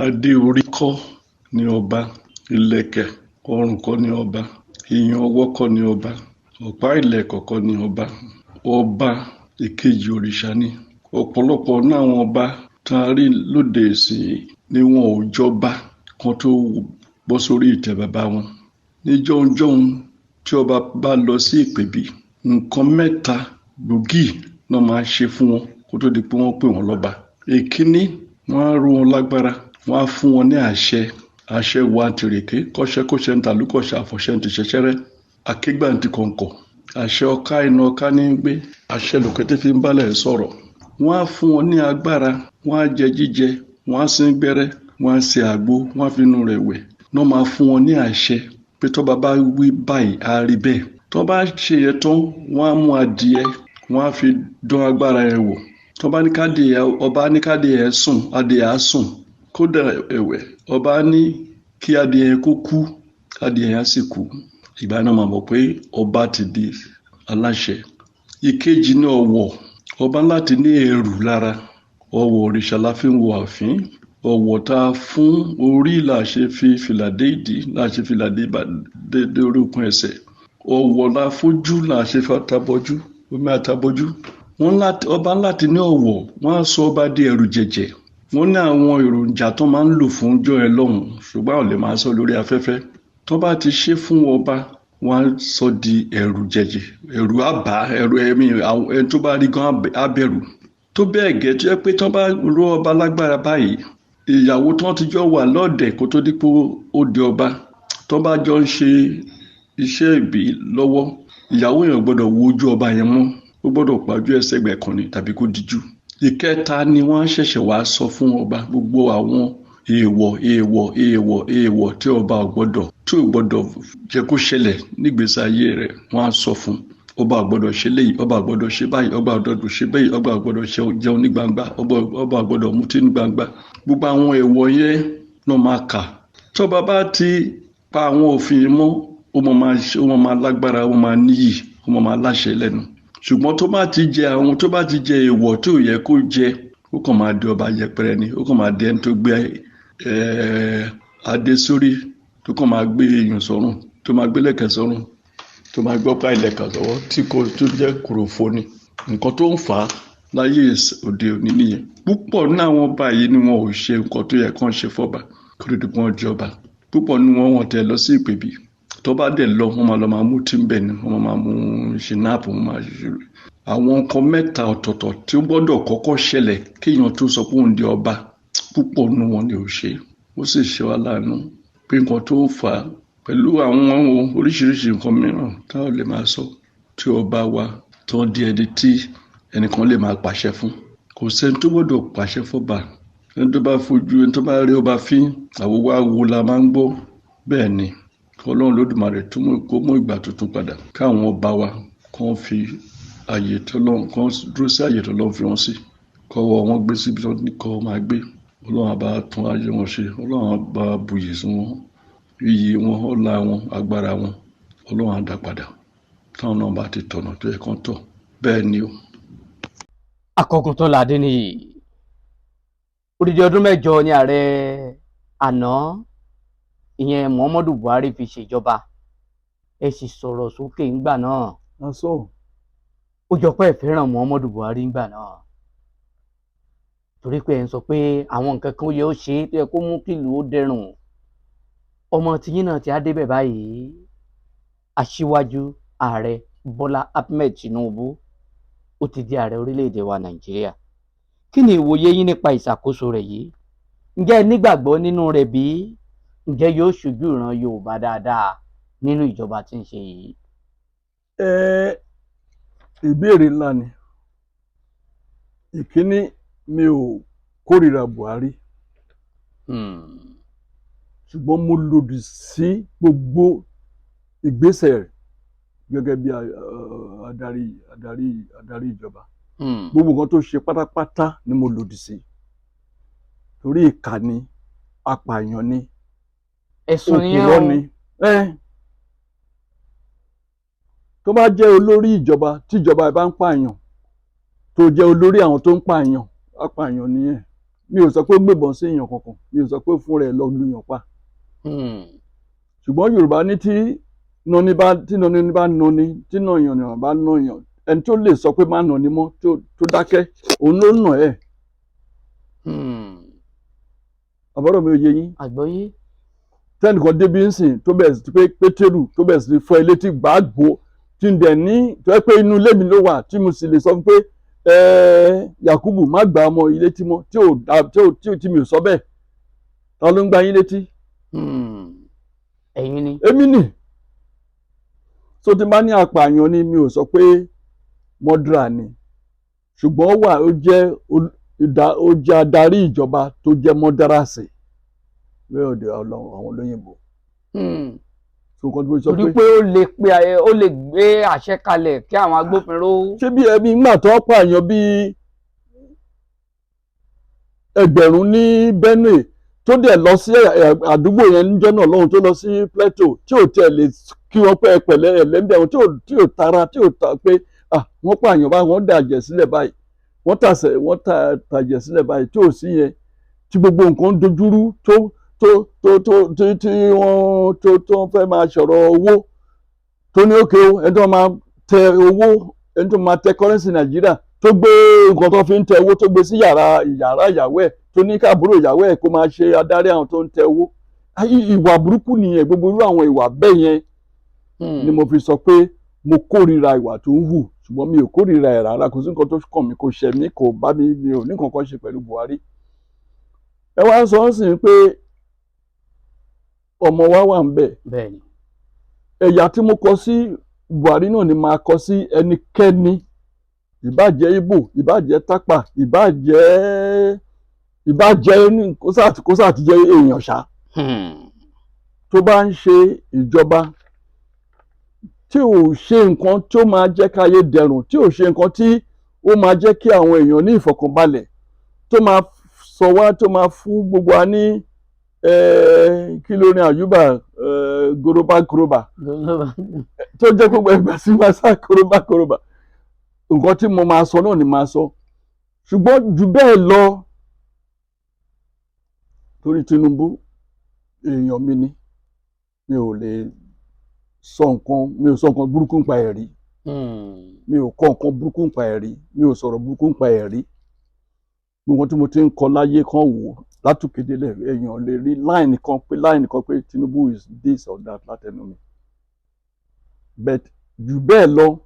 Adé orí kọ́ ni ọba, ìlẹ̀kẹ̀ ọrùn kọ́ ni ọba, ìyàn ọwọ́ kọ́ ni ọba, ọ̀pá ìlẹ̀kẹ̀ kọ́ ni ọba. Ọba ìkejì òrìṣà ni. Ọ̀pọ̀lọpọ̀ nínú àwọn ọba tá a rí lóde ìsìn ni wọn ò jọba kan tó bọ́ sórí ìtẹ́ bàbá wọn. Ní jọ́hun-jọ́hun, tí ọba bá lọ sí ìpèbí, nǹkan mẹ́ta gbòógì náà máa ṣe fún wọn kó tó di pé wọ́n pè wọ́n lọ́ba. Èkíní, wọ́n á ró wọn lágbára, wọ́n á fún wọn ní àṣẹ. Àṣẹ wa tìrèké, kọ́ṣẹ́kọ́ṣẹ́ ń tàlúkọ̀ṣẹ́, àfọ̀ṣẹ́ ń tìṣẹ́ṣẹ́rẹ́, akégbà ń ti kọ̀ǹkọ̀. Àṣẹ ọká iná ọká ní í gbé, àṣẹ lòkété fi ń bálẹ̀ sọ̀rọ̀. Wọ́n á fún wọn ní agbára, wọ́n á jẹ jíjẹ, wọ́n á sín gbẹ́rẹ́, wọ́n á ṣe àgbo, wọ́n á fi inú rẹ̀ wẹ̀. Náà máa fún wọn ní àṣẹ pé tọ́ba bá wí báyìí, á rí bẹ́ẹ̀. Tó bá ṣe yẹn tán, wọ́n á mú adìẹ, wọ́n á fi dán agbára yẹn wò. Tó bá ní kádìẹ, ọba ní kádìẹ sùn, adìẹ á sùn. Kódà ẹ̀wẹ̀, ọba ní kí adìẹ kó kú, adìẹ á sì kú. Ìgbà náà máa mọ̀ pé ọba ti di aláṣẹ. Ìkejì ní ọ̀wọ̀. Ọba láti ní ẹ̀rù lára. Ọ̀wọ̀ òrìṣà la fi ń wọ ààfin. Ọ̀wọ̀ tá a fún orí là ṣe fi fìlà dé ìdí, là ṣe fìlà dé dé orúnkún ẹsẹ̀. Ọ̀wọ̀ la fojú là ṣe fi àtàbọ̀jú, omi àtàbọ̀jú. Wọ́n láti, ọba láti ní ọ̀wọ̀, wọ́n á sọ ọba di ẹ̀rù jẹ̀jẹ̀. Wọ́n ní àwọn èròjà tó máa ń lò fún ọjọ́ ẹ lọ́hùn, ṣùgbọ́n àwọn lè máa sọ lórí afẹ́fẹ́. Tó bá ti ṣe fún ọba, wọ́n á sọ di ẹ̀rù jẹ̀jẹ̀. Ẹ̀rù á bà á, ẹ̀rù ẹ̀mí ẹni tó bá rí gan á bẹ̀rù. Tó bẹ́ẹ̀ gẹ́, tó jẹ́ pé tó bá ró ọba lágbára báyìí, ìyàwó tó ti jọ wà lọ́ọ̀dẹ̀ kó tó di pé ó di ọba, tó bá jọ ń ṣe iṣẹ́ ìbí lọ́wọ́, ìyàwó yẹn ò gbọ́dọ̀ wo ojú ọba yẹn mọ́. Ó gbọ́dọ̀ pàjọ́ ẹsẹ̀ ẹgbẹ́ kan ni tàbí kó dijú. Ìkẹta ni wọ́n ṣẹ̀ṣẹ̀ wá sọ fún ọba gbogbo àwọn èèwọ̀, èèwọ̀, èèwọ̀, èèwọ̀ tí ọba ò gbọ́dọ̀, tí ò gbọ́dọ̀ jẹ́ kó ṣẹlẹ̀ nígbésí ayé rẹ̀. Wọ́n á sọ fún ọba ò gbọ́dọ̀ ṣe léyìí, ọba ò gbọ́dọ̀ ṣe báyìí, ọba ò gbọ́dọ̀ ṣe bẹ́yìí, ọba ò gbọ́dọ̀ jẹun ní gbangba, ọba ò gbọ́dọ̀ mutí ní gbangba. Gbogbo àwọn èèwọ̀ yẹn náà máa kà. Tí ọba bá ti pa àwọn òfin yìí mọ́, ó máa ṣe, ó máa lágbára, ó máa níyì, ó máa láṣẹ lẹ́nu. Ṣùgbọ́n tó bá ti jẹ àwọn, tó bá ti jẹ èèwọ̀ tí ò yẹ kó jẹ, ó kàn máa di ọba yẹpẹrẹ ni, ó kàn máa di ẹni tó gbé adé sórí, tó kàn máa gbé iyùn sọ́rùn, tó máa gbé lẹ̀kẹ̀ sọ́rùn, tó máa gbọ́pá ìlẹ̀kẹ̀ sọ́wọ́, tí kò tó jẹ́ kòròfo ni. Nǹkan tó ń fà á láyé òde òní nìyẹn. Púpọ̀ nínú àwọn ọba yìí ni wọn ò ṣe nǹkan tó yẹ kán ṣe fọ́ba kó tó di pé wọ́n jẹ ọba. Púpọ̀ nínú wọn, wọ́n tẹ̀ lọ sí ìpèbí. Tó bá dẹ̀ lọ, wọ́n máa lọ máa mú tí ń bẹ̀ ni, wọ́n máa mú ṣìnáàpù, wọ́n máa ṣe àwọn nǹkan mẹ́ta ọ̀tọ̀ọ̀tọ̀ tí ó gbọ́dọ̀ kọ́kọ́ ṣẹlẹ̀ kéèyàn tó sọ pé òun di ọba. Púpọ̀ nínú wọn ni ò ṣe. Ó sì ṣe wá láàánú pé nǹkan tó ń fà á pẹ̀lú àwọn oríṣiríṣi nǹkan mìíràn tá ò lè máa sọ, tí ọba wa tó ń di ẹni tí ẹnìkan lè máa pàṣẹ fún. Kò sẹ́ni tó gbọ́dọ̀ pàṣẹ fọ́ba. Ẹni tó bá fojú, ẹni tó bá rí ọba fín, àwòwá wo la máa ń gbọ́. Bẹ́ẹ̀ ni, Ọlọ́run Olódùmarè tó mú kó mú ìgbà tuntun padà, káwọn ọba wa kàn fi àyè tọ́lọ́run, kàn dúró sí àyè tọ́lọ́run fi wọ́n sí, kọ́wọ́ wọn gbé síbi tó ní kọ́ máa gbé. Ọlọ́run á bá tún ayé wọn ṣe, Ọlọ́run á bá buyì sí wọn, iyì wọn, ọlá wọn, agbára wọn, Ọlọ́run á dá padà. Táwọn náà bá ti tọ̀nà tó yẹ kán tọ̀. Bẹ́ẹ̀ ni o. Akọ̀gùntọ́lá Adéníyì, odidi ọdún 8 ní ààrẹ àná, ìyẹn Muhammadu Buhari, fi ṣèjọba. Ẹ sì sọ̀rọ̀ sókè ńgbà náà. Ó jọ pé ẹ fẹ́ràn Muhammadu Buhari ńgbà náà, torí pé ẹ ń sọ pé àwọn nǹkan kan yẹ ó ṣe é tó yẹ kó mú kílùú ó dẹrùn. Ọmọ tiyín náà ti á débẹ̀ báyìí, aṣíwájú ààrẹ Bọ́lá Ahmed Tinubu, ó ti di ààrẹ orílẹ̀-èdè wa Nàìjíríà. Kí ni ìwòye yín nípa ìṣàkóso rẹ̀ yìí? Ǹjẹ́ ẹ nígbàgbọ́ nínú rẹ̀ bí? Ǹjẹ́ yóò ṣojú ìran Yorùbá dáadáa nínú ìjọba tí ń ṣe yìí? Ìbéèrè ńlá ni. Ìkíní, mi ò kórìíra Buhari, ṣùgbọ́n mo lòdì sí gbogbo ìgbésẹ̀ rẹ̀ gẹ́gẹ́ bí adarí ìjọba. Gbogbo nǹkan tó ṣe pátápátá ni mo lòdì sí, torí ìkà ni, apààyàn ni, ẹ̀sùn nìyẹn òpùrọ́ o. ni. Tó bá jẹ́ olórí ìjọba, tíjọba ẹ̀ bá ń pààyàn, tó jẹ́ olórí àwọn tó ń pààyàn, apààyàn nìyẹn. Mi ò sọ pé ó gbébọn sí èèyàn kankan, mi ò sọ pé fún rẹ̀ lọ lùyàn pa. Ṣùgbọ́n Yorùbá ní tí nani bá nani, tí nàyàn bá nàyàn, ẹni tó lè sọ pé má nani mọ́ tó dákẹ́, òun ló nà ẹ́. Àbọ̀rọ̀ mi ò yé yín? Àgbọ́yé. Tẹnìkan débi ń sìn tó bẹ̀rẹ̀ sí pé Pétérù tó bẹ̀rẹ̀ sí fọ́ ẹ létí gbàgbó, tí ń dẹ̀ ní tó yẹ pé inú ilé mi ló wà, tí mo sì lè sọ fún pé ẹ Yakubu, má gbà ọmọ yìí létí mọ́, tí ò dá tí ò tí ò tí mi ò sọ bẹ́ẹ̀, ta ló ń gbá yín létí? Ẹ̀yin ni. Èmi nì. So tí n bá ní apààyàn ni, mi ò sọ pé murderer ni, ṣùgbọ́n ó wà, ó jẹ́ ó jẹ́ adarí ìjọba tó jẹ́ murderer bẹ́ẹ̀ òde Ọlọ́run àwọn olóyìnbó. So nǹkan tí mo sọ Torí pé pé ó lè pe ó lè gbé àṣẹ kalẹ̀ kí àwọn agbófinró. Ṣé bí ẹbí ńgbà tó pààyàn bíi 1000 ní Benue, tó dẹ̀ lọ sí àdúgbò yẹn níjọ́ náà lọ́hùn, tó lọ sí Plateau, tí ò tiẹ̀ lè kí wọ́n pẹ́ pẹ̀lẹ́ ẹ̀lẹ́ńbẹ̀ wọn, tí ò tara, tí ò ta pé ah, wọ́n pààyàn báyìí, wọ́n dàjẹ̀ sílẹ̀ báyìí, wọ́n tàṣẹ̀, wọ́n tàjẹ̀ sílẹ̀ báyìí, tí ò sí yẹn, tí gbogbo nǹkan dojúrú, tó tó tó tó tí tí wọ́n tó tó fẹ́ máa sọ̀rọ̀ owó, tó ní òkè o, ẹni tó máa tẹ owó, ẹni tó máa tẹ currency Nàìjíríà, tó gbé nǹkan tó fi ń tẹ owó, tó gbé sí yàrá ìyàwó ẹ̀, tó ní káàbúrò ìyàwó ẹ̀ kó máa ṣe adarí àwọn tó ń tẹ owó. Ìwà burúkú nìyẹn. Gbogbo irú àwọn ìwà bẹ́ẹ̀ yẹn ni mo fi sọ pé mo kórìíra ìwà tó ń hù, ṣùgbọ́n mi ò kórìíra ẹ̀ rárá. Kò sí nǹkan tó kàn mí, kò ṣẹ̀ mí, kò bá mi, mi ò ní nǹkan kan ṣe pẹ̀lú Buhari. Ẹ wá ń sọ ọ́n sìn pé ọmọ wa wà ń bẹ̀. Bẹ́ẹ̀ni. Ẹ̀yà tí mo kọ sí Buhari náà ni màá kọ sí ẹnikẹ́ni, ìbájẹ́ Ìgbò, ìbájẹ́ Tápà, ìbájẹ́ ní kó sáà ti jẹ́ èèyàn ṣá, tó bá ń ṣe ìjọba tí ò ṣe nǹkan tó máa jẹ́ káyé dẹrùn, tí ò ṣe nǹkan tí ó máa jẹ́ kí àwọn èèyàn ní ìfọ̀kànbalẹ̀, tó máa sọ wá, tó máa fún gbogbo wa ní kí ló ní àyùbá goroba goroba, tó jẹ́ gbogbo ẹgbẹ́ sí máa sá koroba koroba, nǹkan tí mo máa sọ náà ni máa sọ. Ṣùgbọ́n jù bẹ́ẹ̀ lọ, torí Tinubu èèyàn mi ni, mi ò lè sọ nǹkan, mi ò sọ nǹkan burúkú nípa ẹ̀ rí. Mi ò kọ nǹkan burúkú nípa ẹ̀ rí, mi ò sọ̀rọ̀ burúkú nípa ẹ̀ rí. Gbogbo tí mo ti ń kọ láyé kan wò látòkè délẹ̀, èèyàn lè rí line kan pé Tinubu is this or that látẹnu mi. But jù bẹ́ẹ̀ lọ,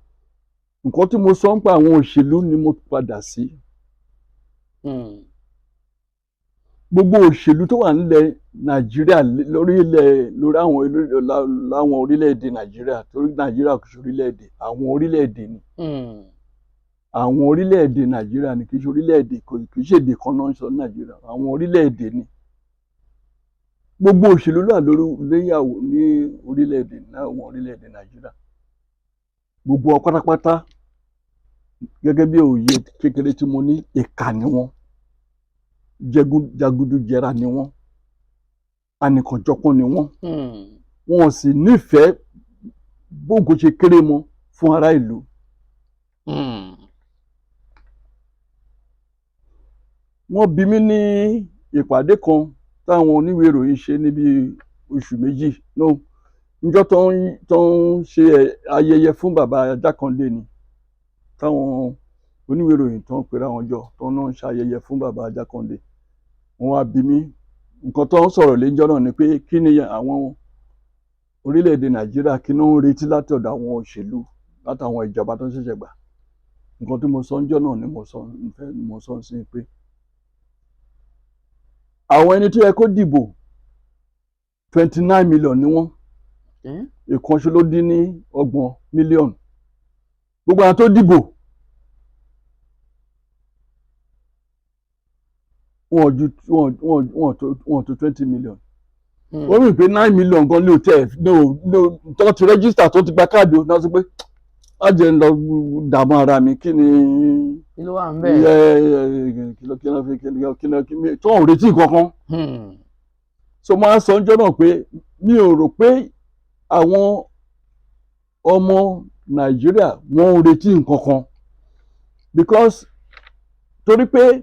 nǹkan tí mo sọ ń pa àwọn òṣèlú ni mo padà sí. Gbogbo òṣèlú tó wà nílẹ̀ Nàìjíríà, lórí ilẹ̀, lórí àwọn láwọn orílẹ̀-èdè Nàìjíríà, torí Nàìjíríà kò ṣe orílẹ̀-èdè, àwọn orílẹ̀-èdè ni. Àwọn orílẹ̀-èdè Nàìjíríà ni, kì í ṣe orílẹ̀-èdè, kò kì í ṣe èdè kan náà ń sọ ní Nàìjíríà, àwọn orílẹ̀-èdè ni. Gbogbo òṣèlú ló wà lórí léyàwó ní orílẹ̀-èdè láwọn orílẹ̀-èdè Nàìjíríà. Gbogbo wọn pátápátá, gẹ́gẹ́ bí òye kékeré tí mo ní, ìkà ni wọ́n, jẹgúdújẹrá ni wọ́n, anìkànjọpọ́n ni wọ́n. Wọn ò sì nífẹ̀ẹ́ bóńkó ṣe kéré mọ́ fún ará ìlú. Wọ́n bi mí ní ìpàdé kan táwọn oníwèé ìròyìn ṣe níbi oṣù 2 no níjọ́ tó ń ṣe ayẹyẹ fún bàbá Jákàndé ni, táwọn oníwèé ìròyìn tó ń pera wọn jọ, tó ń ṣe ayẹyẹ fún bàbá Jákàndé. Wọ́n wá bi mí, nǹkan tó ń sọ̀rọ̀ léjọ́ náà ni pé kí ni àwọn orílẹ̀-èdè Nàìjíríà, kí ló ń retí láti ọ̀dọ̀ àwọn òṣèlú, látàwọn ìjọba tó ń ṣẹ̀ṣẹ̀ gbà. Nǹkan tí mo sọ níjọ́ náà ni mo sọ fẹ́ mo sọ sí pé àwọn ẹni tó yẹ kó dìbò, 29 million ni wọ́n. Ìkan ṣo ló dín ní 30 mílíọ̀nù. Gbogbo àwọn tó dìbò, wọn ju wọn wọn wọn tó wọn tó 20 million. Ó rí i pé 9 million gan ní o tẹ ní o ní o tó ti register, tó ti gba káàdì o náà, sọ pé má jẹ́ ń lọ dààmú ara mi, kí ni? Kí ló wà ń bẹ̀? Ẹ kí ló kí ló kí ló kí ló kí ló tó ń retí kankan. So máa ń sọ ọjọ́ náà pé mi ò rò pé àwọn ọmọ Nàìjíríà wọ́n ń retí nǹkan kan, because torí pé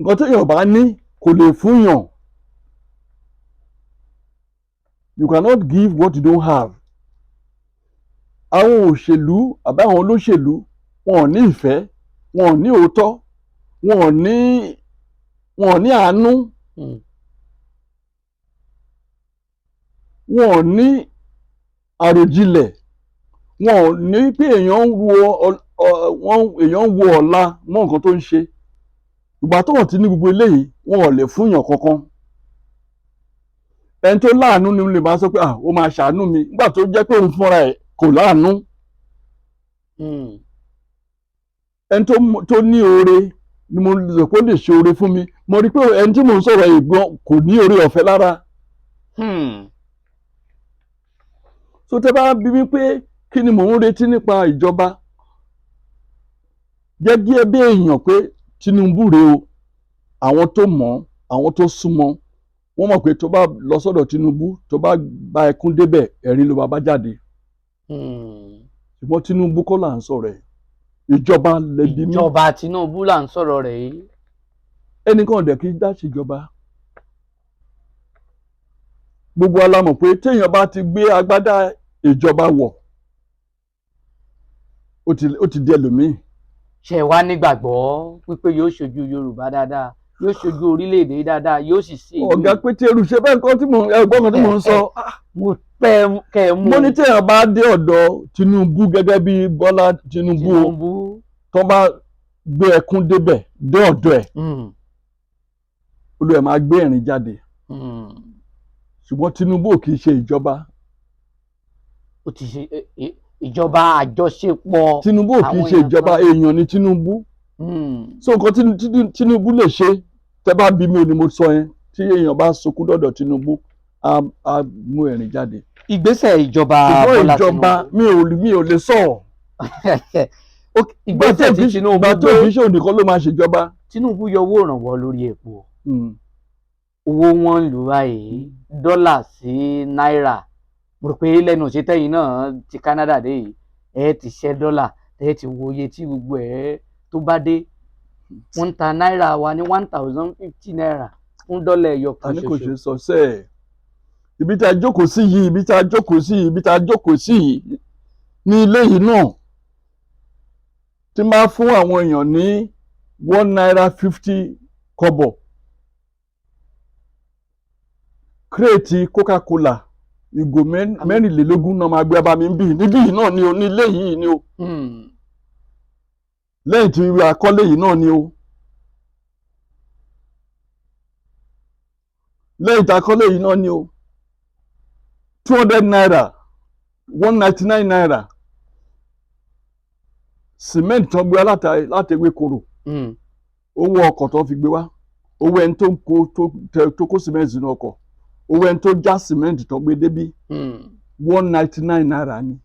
Nǹkan téèyàn bá ní kò lè fúnyàn. You cannot give what you don't have. Àwọn òṣèlú àbí àwọn olóṣèlú, wọn ò ní ìfẹ́, wọn ò ní òótọ́, wọn ò ní àánú, wọn ò ní àròjinlẹ̀, wọn ò ní pé èèyàn ń wo èèyàn ń wo ọ̀la mọ́ nǹkan tó ń ṣe. Ìgbà tó wọ́n ti ní gbogbo eléyìí, wọn ò lè fúnyàn kankan. Ẹni tó láàánú ni lè máa sọ pé, "Ah, ó máa ṣàánú mi," nígbà tó jẹ́ pé òun fúnra ẹ̀ kò láàánú. Ẹni tó ní oore ni mo lè kó lè ṣe oore fún mi. Mo rí i pé ẹni tí mò ń sọ̀rọ̀ yìí gan kò ní oore ọ̀fẹ́ lára. So tẹ́ bá bi mí pé kí ni mò ń retí nípa ìjọba, gẹ́gẹ́ bí èèyàn, pé Tinubu rèé o, àwọn tó mọ̀ ọ́, àwọn tó súnmọ́, wọ́n mọ̀ pé tó bá lọ sọ́dọ̀ Tinubu, tó bá bá ẹkún débẹ̀, ẹ̀rín ló máa bá jáde. Ṣùgbọ́n Tinubu kọ́ là ń sọ̀rọ̀ ẹ̀, ìjọba lẹbi mí. Ìjọba Tinubu là ń sọ̀rọ̀ rẹ̀ yìí. Ẹnìkan dẹ̀ kí dá ṣèjọba. Gbogbo wa la mọ̀ pé téèyàn bá ti gbé agbádá ìjọba wọ̀, ó ti di ẹlòmíì. Ṣe wá nígbàgbọ́ wípé yóò ṣojú Yorùbá dáadáa, yóò ṣojú orílẹ̀-èdè dáadáa, yóò sì ṣe ìlú? Ọ̀gá Pétérù, ṣe bẹ́ẹ̀ nǹkan tí mò ń ẹ̀gbọ́n kan tí mò ń sọ? Mo pẹ́ kẹ́ ẹ mú. Mo ní téèyàn bá dé ọ̀dọ̀ Tinubu gẹ́gẹ́ bí Bọ́lá Tinubu o, Tinubu. tó bá gbé ẹkún débẹ̀, dé ọ̀dọ̀ ẹ̀, olú ẹ̀ máa gbé ẹ̀rín jáde. Ṣùgbọ́n Tinubu ò kì í ṣe ìjọba. Ó ti ṣe ìjọba àjọṣepọ̀. Tinubu ò kì í Àwọn ṣe èèyàn ìjọba kan. Èèyàn ni Tinubu. So nǹkan tí Tinubu lè ṣe, tẹ́ bá bí mi ò ní mo sọ yẹn, tí èèyàn bá sunkún dọ̀dọ̀ Tinubu, á mú ẹ̀rín jáde. Ìgbésẹ̀ ìjọba Ṣùgbọ́n Bọ́lá ìjọba Tinubu. mi ò lè sọ. Ok, ìgbésẹ̀ tí Tinubu Ìgbà tó gbé kì í ṣe òun nìkan ló máa ṣèjọba. Tinubu yọ owó ìrànwọ́ lórí epo. Owó wọn ń lò báyìí, dọ́là sí náírà, mo rò pé lẹ́nu òṣètẹ́yìn náà ti Canada dé yìí, ẹ ti ṣẹ́ dọ́là, ẹ ti wo iye tí gbogbo ẹ̀ tó bá dé. Wọ́n ń ta náírà wa ní ₦1,050 fún dọ́là ẹyọ kan Àní kò ṣoṣo. ṣe sọ sẹ́ẹ̀. Ibi tí a jókòó sí yìí, ibi tí a jókòó sí yìí, ibi tí a jókòó sí yìí ní ilé yìí náà, tí máa fún àwọn èèyàn ní ₦1.50, crate Coca-Cola ìgò 24 náà máa gbé bá mi níbí, níbí yìí náà ni o, ní ilé yìí ni o, lẹ́yìn tí akọ́lé yìí náà ni o, lẹ́yìn tí akọ́lé yìí náà ni o, ₦200, ₦199 cement tó gbé wá láti Ewékòró, owó ọkọ̀ tó fi gbé wá, owó ẹni tó kó tó kó cement sínú ọkọ̀, owó ẹni tó já cement tó gbé débí, ₦199 ni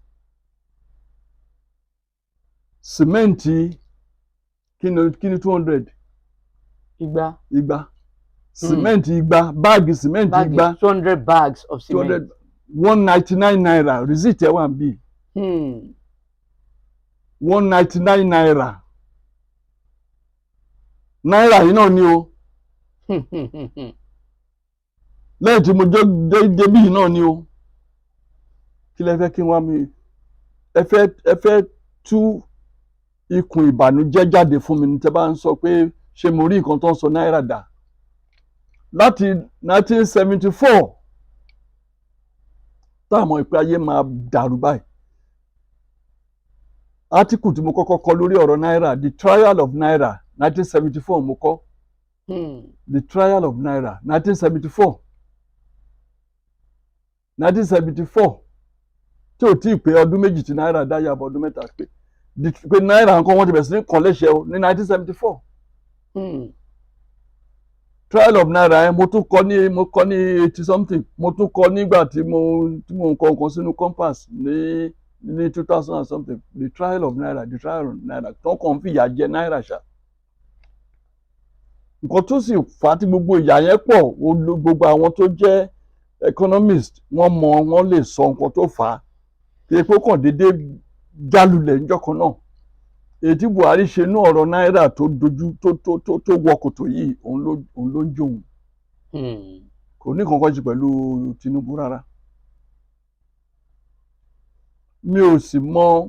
cement. Kí ni 200? Igba. Igba cement, igba báàgì cement. Báàgì. Igba. 200 bags of Two cement. hundred, ₦199, receipt ẹ̀ wà níbí. ₦199 náírà yìí náà ni o, lẹ́yìn tí mo jẹ́ débí yìí náà ni o. Kí lẹ fẹ́ kí wọ́n mi? Ẹ fẹ́ tú ikùn ìbànújẹ́ jáde fún mi ní tẹ́ bá ń sọ pé ṣé mo rí nǹkan tó ń sọ náírà dà láti 1974 táwọn ìpè ayé máa dàrú báyìí. Átíkù tí mo kọ́kọ́ kọ lórí ọ̀rọ̀ náírà, The Trial of Naira, 1974 mo kọ. The Trial of Naira, 1974, 1974, tí ò tí ì pé ọdún 2 tí náírà dá yàbọ̀, ọdún 3 pé pé náírà nǹkan wọ́n ti bẹ̀rẹ̀ sí ní kàn léṣe o ní 1974. Trial of Naira yẹn, mo tún kọ ní, mo kọ ní 80 something. Mo tún kọ nígbà tí mo ń kọ nǹkan sínú Compass ní 2000 and something. The Trial of Naira, The Trial of Naira, tó kàn ń fìyà jẹ náírà ṣá. Nǹkan tó sì fà á tí gbogbo ìyà yẹn pọ̀, gbogbo àwọn tó jẹ́ economist, wọ́n mọ, wọ́n lè sọ nǹkan tó fà á. Kí epo kàn déédéé jálulẹ̀ níjọ́ kan náà. Èyí tí Buhari ṣe ní ọ̀rọ̀ náírà tó dojú tó tó tó tó wọ kòtò yìí, òun ló ń jóun. Kò ní kankan ṣe pẹ̀lú Tinubu rárá. Mi ò sì mọ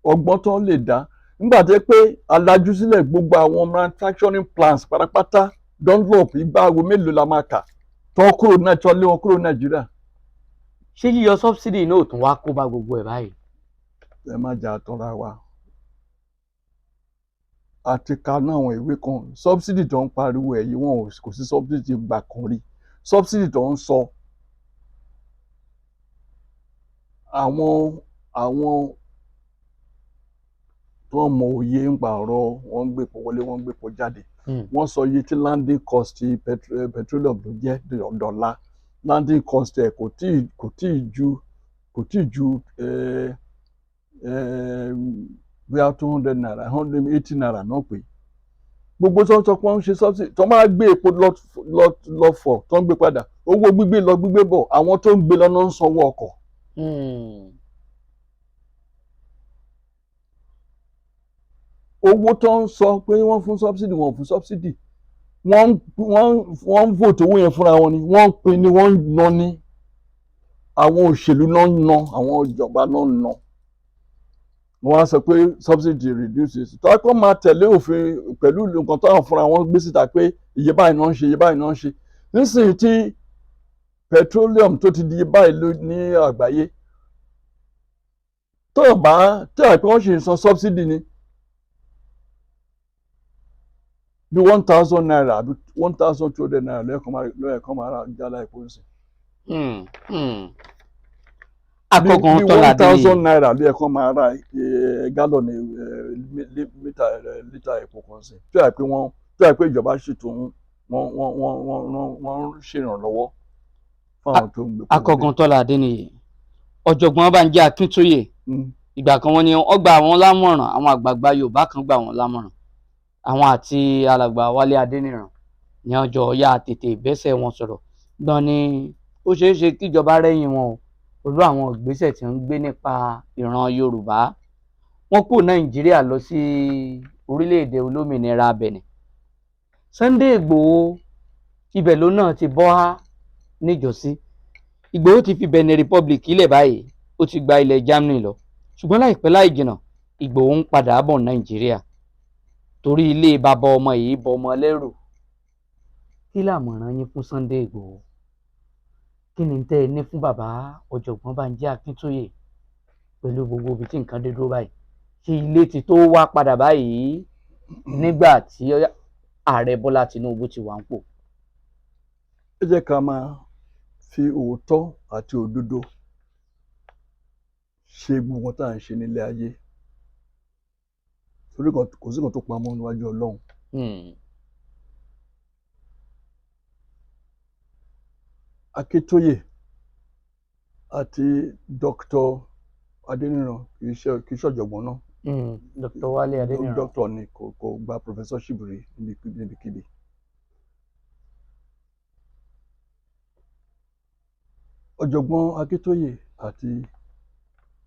ọgbọ́n tó lè dá nígbà tó yẹ pé alájú sílẹ̀ gbogbo àwọn manufacturing plants pátápátá, Dunlop, igba aago mélòó la máa kà tó kúrò náà, tó lé wọn kúrò Nàìjíríà. Ṣé yíyọ subsidy náà ò tún wá kó bá gbogbo ẹ̀ báyìí? Ẹ má jà tọ́ra wa àti kaná àwọn ìwé kan. Subsidy tó ń pariwo ẹ̀ yìí, wọn ò kò sí subsidy gbà kan rí. Subsidy tó ń sọ, àwọn tó ń mọ òye ń pa ọ̀rọ̀ wọ́n ń gbépo wọlé, wọ́n ń gbépo jáde, wọ́n sọ iye tí landing cost petroleum ló jẹ́ dọ́là. Landing cost ẹ̀ kò tíì ju bóyá ₦200, ₦180 náà pé gbogbo tó ń sọ pé wọ́n ń ṣe subsidy tó máa gbé epo lọ fọ̀, tó ń gbé padà, owó gbígbé lọ gbígbé bọ̀, àwọn tó ń gbé lọ náà ń sanwó ọkọ̀. Owó tó ń sọ pé wọ́n fún subsidy, wọ́n fún subsidy, wọ́n ń vote owó yẹn fúnra wọn ni, wọ́n ń pín ni, wọ́n ń ná ní àwọn òṣèlú náà ń ná, àwọn ìjọba náà ń ná. Wọ́n á sọ pé subsidy reduces tó a kọ́ máa tẹ̀lé òfin pẹ̀lú nǹkan tó àwọn fúnra wọn gbé síta pé iye báyìí náà ń ṣe, iye báyìí náà ń ṣe. Nísìnyí tí petroleum tó ti di iye báyìí ní àgbáyé, tó o bá tí àìpé wọ́n ṣì ń san subsidy ni bí ₦1,000 àbí ₦1,200 lọ́yẹ̀kan máa ra jálá epo ń sìn. Akọgun Bí tọ́lá one dé thousand naira lọ́yẹ̀kan máa ra gallon lítà lítà epo kan sí, tí àìpé ìjọba ṣètò wọ́n wọ́n wọ́n wọ́n wọ́n wọ́n ń ṣèrànlọ́wọ́ fáwọn tó ń gbé epo wọlé. Akọgun Tọ́lá Adéníyì, ọ̀jọ̀gbọ́n Bánjí Akíntóyè, ìgbà kan wọ́n ní wọ́n gba àwọn lámọ̀ràn, àwọn àgbààgbà Yorùbá kan gbà wọ́n lámọ̀ràn, àwọn àti alàgbà Wálé Adéníran ní ọjọ́ ya tètè ìgbésẹ̀ wọn sọ̀rọ̀ gbọ́n ni ó ṣeé ṣe kíjọba rẹ́yìn wọn o pẹ̀lú àwọn ìgbésẹ̀ tí ń gbé nípa ìran Yorùbá. Wọ́n kó Nàìjíríà lọ sí orílẹ̀-èdè olómìnira Benin. Sunday Ìgbòho, ibẹ̀ ló náà ti bọ́ há níjọ́sí. Ìgbòho ti fi Benin Republic ilẹ̀ báyìí, ó ti gba ilẹ̀ Germany lọ, ṣùgbọ́n láìpẹ́ láì jìnnà, Ìgbòho ń padà bọ̀ Nàìjíríà torí ilé bàbá ọmọ yìí bọ ọmọ lẹ́rù. Kí làmọ̀ràn yín fún Sunday Ìgbòho? Kí ni tẹ́ ẹ ní fún bàbá ọ̀jọ̀gbọ́n Bánjí Akíntóyè pẹ̀lú gbogbo ibi tí nǹkan dé dúró báyìí? Ṣé ilé ti tó wá padà báyìí nígbà tí ààrẹ Bọ́lá Tinubu ti wà ń pò? Ẹ jẹ́ ká máa fi òótọ́ àti òdodo ṣe gbogbo nǹkan tá à ń ṣe nílé ayé, torí kò sí nǹkan tó pamọ́ níwájú Ọlọ́run. Akíntóyè àti Dr. Adéníran, kì í ṣe ọ̀jọ̀gbọ́n náà. Dr. Wálé Adéníran. Doctor ni, kò gba professorship rí níbikíbi. Ọ̀jọ̀gbọ́n Akíntóyè àti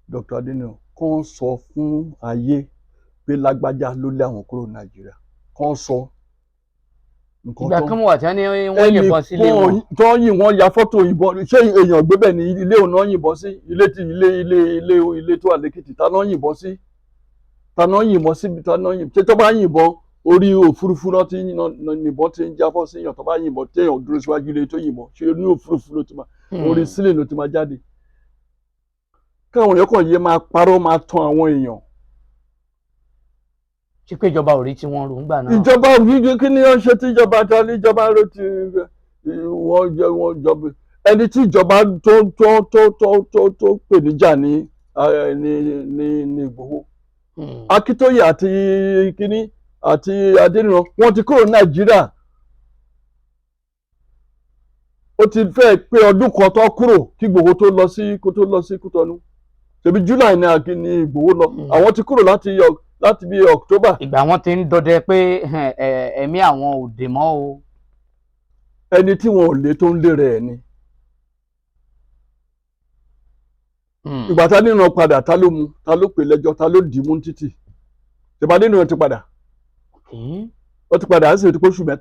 Dr. Adéníran kàn sọ fún ayé pé lágbájá ló lé àwọn kúrò Nàìjíríà, kàn sọ nǹkan. Ìgbà kan wà tí wọ́n ní wọ́n yìnbọn sílé wọn. Tó yìn, wọ́n ya fọ́tò ìbọn. Ṣé èèyàn gbé bẹ́ẹ̀ ní ilé òun náà yìnbọn sí? Ilé tí ilé ilé ilé ilé tó wà lẹ́kìtì, ta náà yìnbọn sí? Ta náà yìnbọn sí? Ta náà yìnbọn? Ṣé tó bá yìnbọn, orí òfurufú náà ti yìnbọn ti ń jábọ́ sí yàn? Tó bá yìnbọn, téèyàn dúró síwájú ilé tó yìnbọn, ṣé orí òfurufú ló ti máa, orí sílẹ̀ ló ti máa jáde? Káwọn èèyàn kàn yé máa parọ́, máa tan àwọn èèyàn. Ṣé pé ìjọba ò rí tí wọ́n rò ń gbà náà? Ìjọba wíwí, kí ni wọ́n ṣe tí ìjọba ta ní ìjọba ló ti wọ́n jẹ wọ́n jọba ẹni tí ìjọba tó pè níjà ní Ìgbòho. Akíntóyè àti kínní àti Adéníran, wọ́n ti kúrò Nàìjíríà, ó ti fẹ́ pé ọdún kan tó kúrò kí Ìgbòho tó lọ sí kó tó lọ sí Kútọ́nù. Ṣebí July ní Akin ní Ìgbòho lọ. Àwọn ti kúrò láti bí October. Ìgbà wọn ti ń dọdẹ pé ẹ̀mí àwọn ò dè mọ́ o. Ẹni tí wọn ò lé tó ń lé rẹ̀ ni. Ìgbà tá nínú padà, ta ló mú? Ta ló pè lẹ́jọ́? Ta ló dì í mú títì? Tẹ̀bá Adéníran ti padà. Ó ti padà á sì ti kóṣù 3.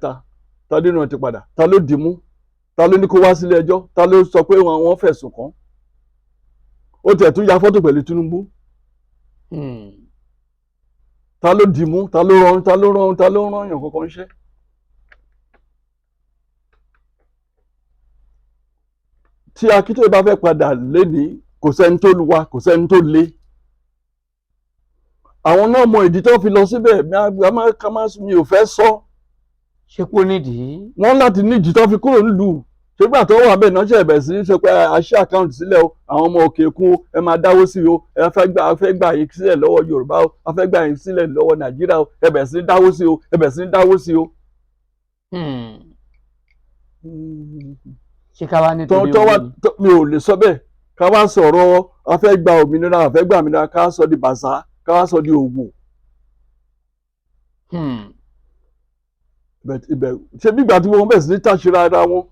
Ta Adéníran ti padà. Ta ló dì mú? Ta ló ní kó wá sílé ẹjọ́? Ta ló sọ pé wọ́n fẹ̀sùn kàn? Ó tiẹ̀ tún ya fọ́tò pẹ̀lú Tinubu. Ta ló dì mú? Ta ló rán? Ta ló rán? Ta ló rán yàn kankan ṣẹ́? Tí Akíntóyè bá fẹ́ padà lénìí, kò sẹ́ni tó lu wa, kò sẹ́ni tó le. Àwọn náà mọ ìdí tó fi lọ síbẹ̀. Mi ò fẹ́ sọ. Ṣé kó nídìí? Wọ́n láti nídìí tó fi kúrò nílùú. Ṣégbà tó wà bẹ́ẹ̀ náà ṣe bẹ̀rẹ̀ sí ní sọ pé a ṣí àkáǹtì sílẹ̀ o, àwọn ọmọ òkè òkun o, ẹ máa dáwó sí o, ẹ fẹ́ gbà yín sílẹ̀ lọ́wọ́ Yorùbá o, a fẹ́ gbà yín sílẹ̀ lọ́wọ́ Nàìjíríà o, ẹ bẹ̀rẹ̀ sí ní dáwó sí o, ẹ bẹ̀rẹ̀ sí ní dáwó sí o. Ṣé ká wá nítorí owó ni? Mi ò lè sọ bẹ́ẹ̀. Ká wá sọ̀rọ̀ a fẹ́ gba òmìnira, a fẹ́ gba òmìnira, ká sọ di bàṣà, ká wá sọ di òwò. Ibẹ̀ ṣé bí ìgbà tí wọ́n bẹ̀rẹ̀ sí ní tàṣíra ara wọn,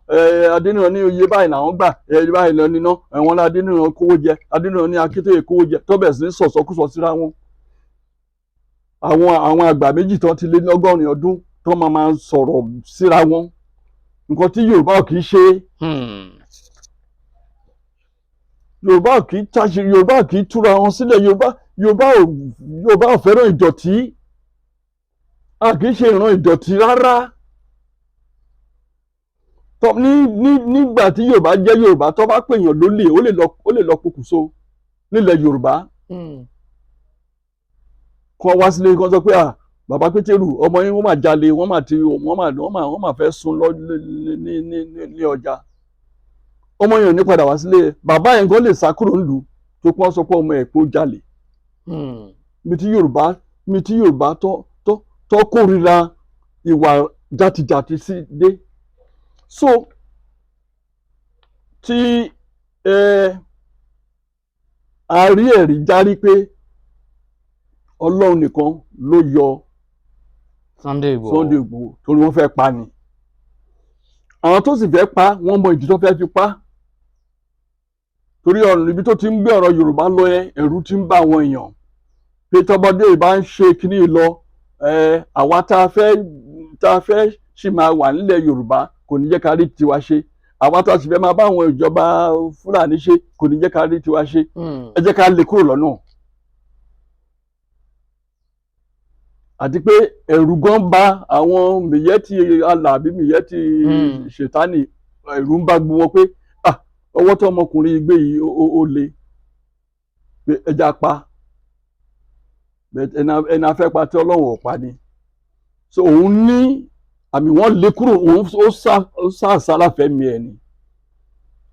Adéníran ní iye báyìí làwọn gbà, báyìí lọ níná, ẹ̀wọ̀n ní Adéníran kówó jẹ, Adéníran ní Akíntóyè kówó jẹ, tó bẹ̀rẹ̀ sí ní sọ̀sọ́kúsọ síra wọn. Àwọn àgbà méjì tó ti lé ní 100 ọdún tó máa sọ̀rọ̀ síra wọn. Nǹkan tí Yorùbá ò kì í ṣe. Yorùbá ò kì í tàṣírí, Yorùbá ò kì í túra wọn sílẹ̀, Yorùbá ò fẹ́ràn ìdọ̀tí. A kì í ṣe ìran ìdọ̀tí rárá. Nígbà tí Yorùbá jẹ́ Yorùbá, tó bá pèèyàn lólè, ó lè lọ pokùnso nílẹ̀ Yorùbá. Kọ́ wá sílé kọ́ sọ pé à bàbá Pétérù ọmọ yín wọ́n máa jalè, wọ́n máa fẹ́ sun lọ ní ọjà. Ọmọ yẹn ò ní padà wá sílé. Bàbá yẹn gan lè sá kúrò nílùú tó pọ́n sọ pé ọmọ ẹ̀ pé ó jalè. Ibi tí Yorùbá tó kórìíra ìwà játijàti sí dé. So tí a rí ẹ̀rí járí pé Ọlọ́run nìkan ló yọ Sunday Igboho. Sunday Igboho torí wọ́n fẹ́ pa ni. Àwọn tó sì fẹ́ pa wọ́n mọ ìdí tó fẹ́ fi pa. Torí ọ̀rọ̀ ibi tó ti ń gbé ọ̀rọ̀ Yorùbá lọ yẹn, ẹ̀rù ti ń bá àwọn èèyàn. Pé tọ́mọdé bá ń ṣe kíní lọ, àwa tá a fẹ́ sì máa wà nílẹ̀ Yorùbá kò ní jẹ́ ká rí tiwa ṣe. Àwa tá a sì fẹ́ máa bá àwọn ìjọba Fúlàní ṣe kò ní jẹ́ ká rí tiwa ṣe. Ẹ jẹ́ ká lè kúrò lọ́nà. Àti pé ẹ̀rù gan bá àwọn mìyẹ́tì Allah àbí mìyẹ́tì ṣètánì, ẹ̀rù ń bá gbogbo wọn pé ọwọ́ tó ọmọkùnrin gbé yìí ó le, pé ẹja pa ẹni afẹ́ pa tí Ọlọ́run ò pa ni. So òun ní àmì wọ́n lé kúrò, òun ó sá àsálà fẹ́mi ẹ̀ ni.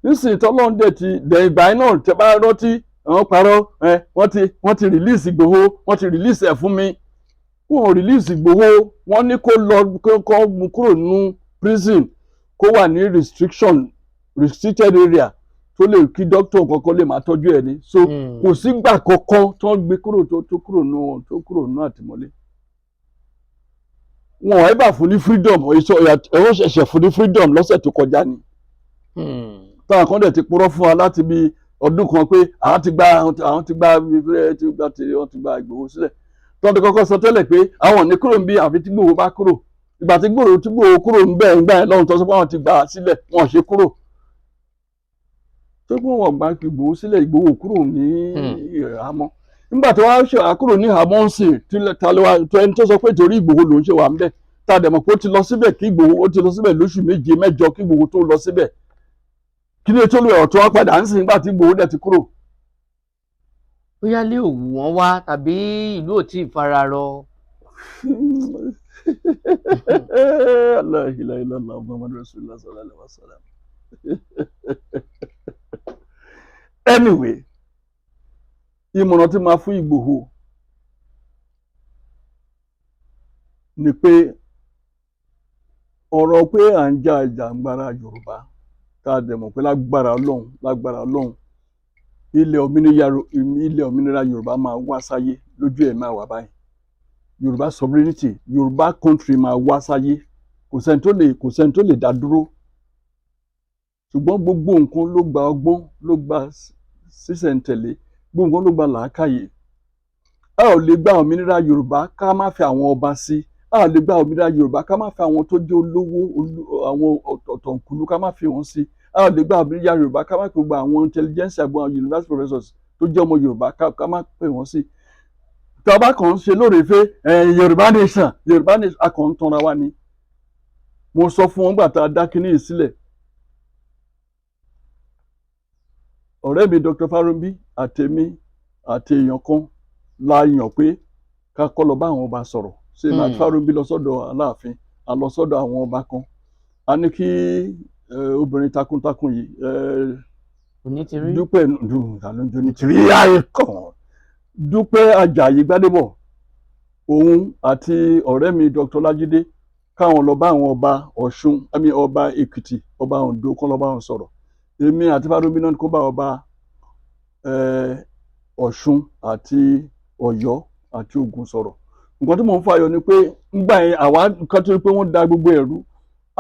Nísìnyí tọ́lọ́run dẹ̀ ti dẹ̀ ìgbà yẹn náà tẹ́ bá rántí àwọn parọ́, wọ́n ti release Ìgbòho, wọ́n ti release ẹ̀ fún mi. Wọ́n release Ìgbòho, wọ́n ní kó lọ kó mú kúrò nínú prison, kó wà ní restricted area tó lè kí doctor kankan lè máa tọ́jú ẹ̀ ní. So kò sígbà kankan tó ń gbé kúrò tó kúrò nínú àtìmọ́lé. Wọn ò ẹ́bà fún ní freedom, ẹ̀wọ́n ṣẹ̀ṣẹ̀ fún ní freedom lọ́sẹ̀ tó kọjá ni. Táwọn kan dẹ̀ ti purọ́ fún wa láti bí ọdún kan pé àwọn ti gba Ìgbòho sílẹ̀. Tọ́n ti kọ́kọ́ sọ tẹ́lẹ̀ pé àwọn ò ní kúrò níbí àfi tí Ìgbòho bá kúrò. Ìgbà tí Ìgbòho kúrò ń bẹ́ẹ̀ ń gbà yẹn lọ́run tó sọ pé àwọn ti gbà á sílẹ̀, wọn ò ṣe kúrò. Tó pé wọn gbà Ìgbòho sílẹ̀, Ìgbòho kúrò ní ìhámọ́. Nígbà tó wá ṣe wá kúrò ní ìhámọ́ ń sìn, ẹni tó sọ pé torí Ìgbòho lòún ṣe wà ń bẹ̀, tá a dẹ̀ mọ̀ pé ó ti lọ síbẹ̀ kí Ìgbòho ó ti lọ síbẹ̀ lóṣù 7 mẹ́jọ kí Ìgbòho tó lọ síbẹ̀. Kí ni tó lè ọ̀tún wá padà ń sìn nígbà tí Ìgbòho dẹ̀ ti kúrò? Bóyá lé òwú wọn wá tàbí ìlú ò tí ì fararọ. La ilaha illallah Muhammadu Rasulullah sallallahu alaihi wasallam. Anyway, ìmọ̀ràn tí máa fún Ìgbòho ni pé ọ̀rọ̀ pé à ń ja ìjàngbara Yorùbá tá a dẹ̀ mọ̀ pé lágbára Ọlọ́run ilẹ̀ òmìnira Yorùbá máa wá sáyé lójú ẹ̀ máa wà báyìí. Yorùbá sovereignty, Yorùbá country máa wá sáyé, kò sẹ́ni tó lè dá dúró. Ṣùgbọ́n gbogbo nǹkan ló gba ọgbọ́n, ló gba sísẹ̀ntẹ̀lé, gbogbo nǹkan ló gba làákàyè. A ò lè gba òmìnira Yorùbá ká má fi àwọn ọba sí. A ò lè gba òmìnira Yorùbá ká má fi àwọn tó jẹ́ olówó, àwọn ọ̀tọ̀kùlú, ká má fi wọ́n sí. A ò lè gba òmìnira Yorùbá ká má fi gba àwọn intelligence, àwọn university professors tó jẹ́ ọmọ Yorùbá, ká má pè wọ́n sí. Tá a bá kàn ń ṣe lóòrèfé Yorùbá nation, Yorùbá nation, a kàn ń tanra wa ni. Mo sọ fún wọn gbà tá a dá kínní yìí sílẹ̀, ọ̀rẹ́ mi Dr. Farounbi àtèmi àti èèyàn kan la yàn pé ká kọ́ lọ bá àwọn ọba sọ̀rọ̀. Ṣé máa Farounbi lọ sọ́dọ̀ Aláàfin, a lọ sọ́dọ̀ àwọn ọba kan, a ní kí obìnrin takuntakun yìí, Onítìrí. Dúpẹ́ dùn Onítìrí ayé kàn, Dúpẹ́ Àjàyí Gbádébọ̀, òun àti ọ̀rẹ́ mi Dr. Lájídé, káwọn lọ bá àwọn ọba Ọ̀ṣun, àmì ọba Èkìtì, ọba Oǹdó, kán lọ bá wọn sọ̀rọ̀. Èmi àti Farounbi náà kó bá ọba Ọ̀ṣun àti Ọ̀yọ́ àti Ògùn sọ̀rọ̀. Nǹkan tí mò ń fàyọ ni pé ńgbà yẹn, àwa nǹkan tó pé wọ́n da gbogbo ẹ̀rú,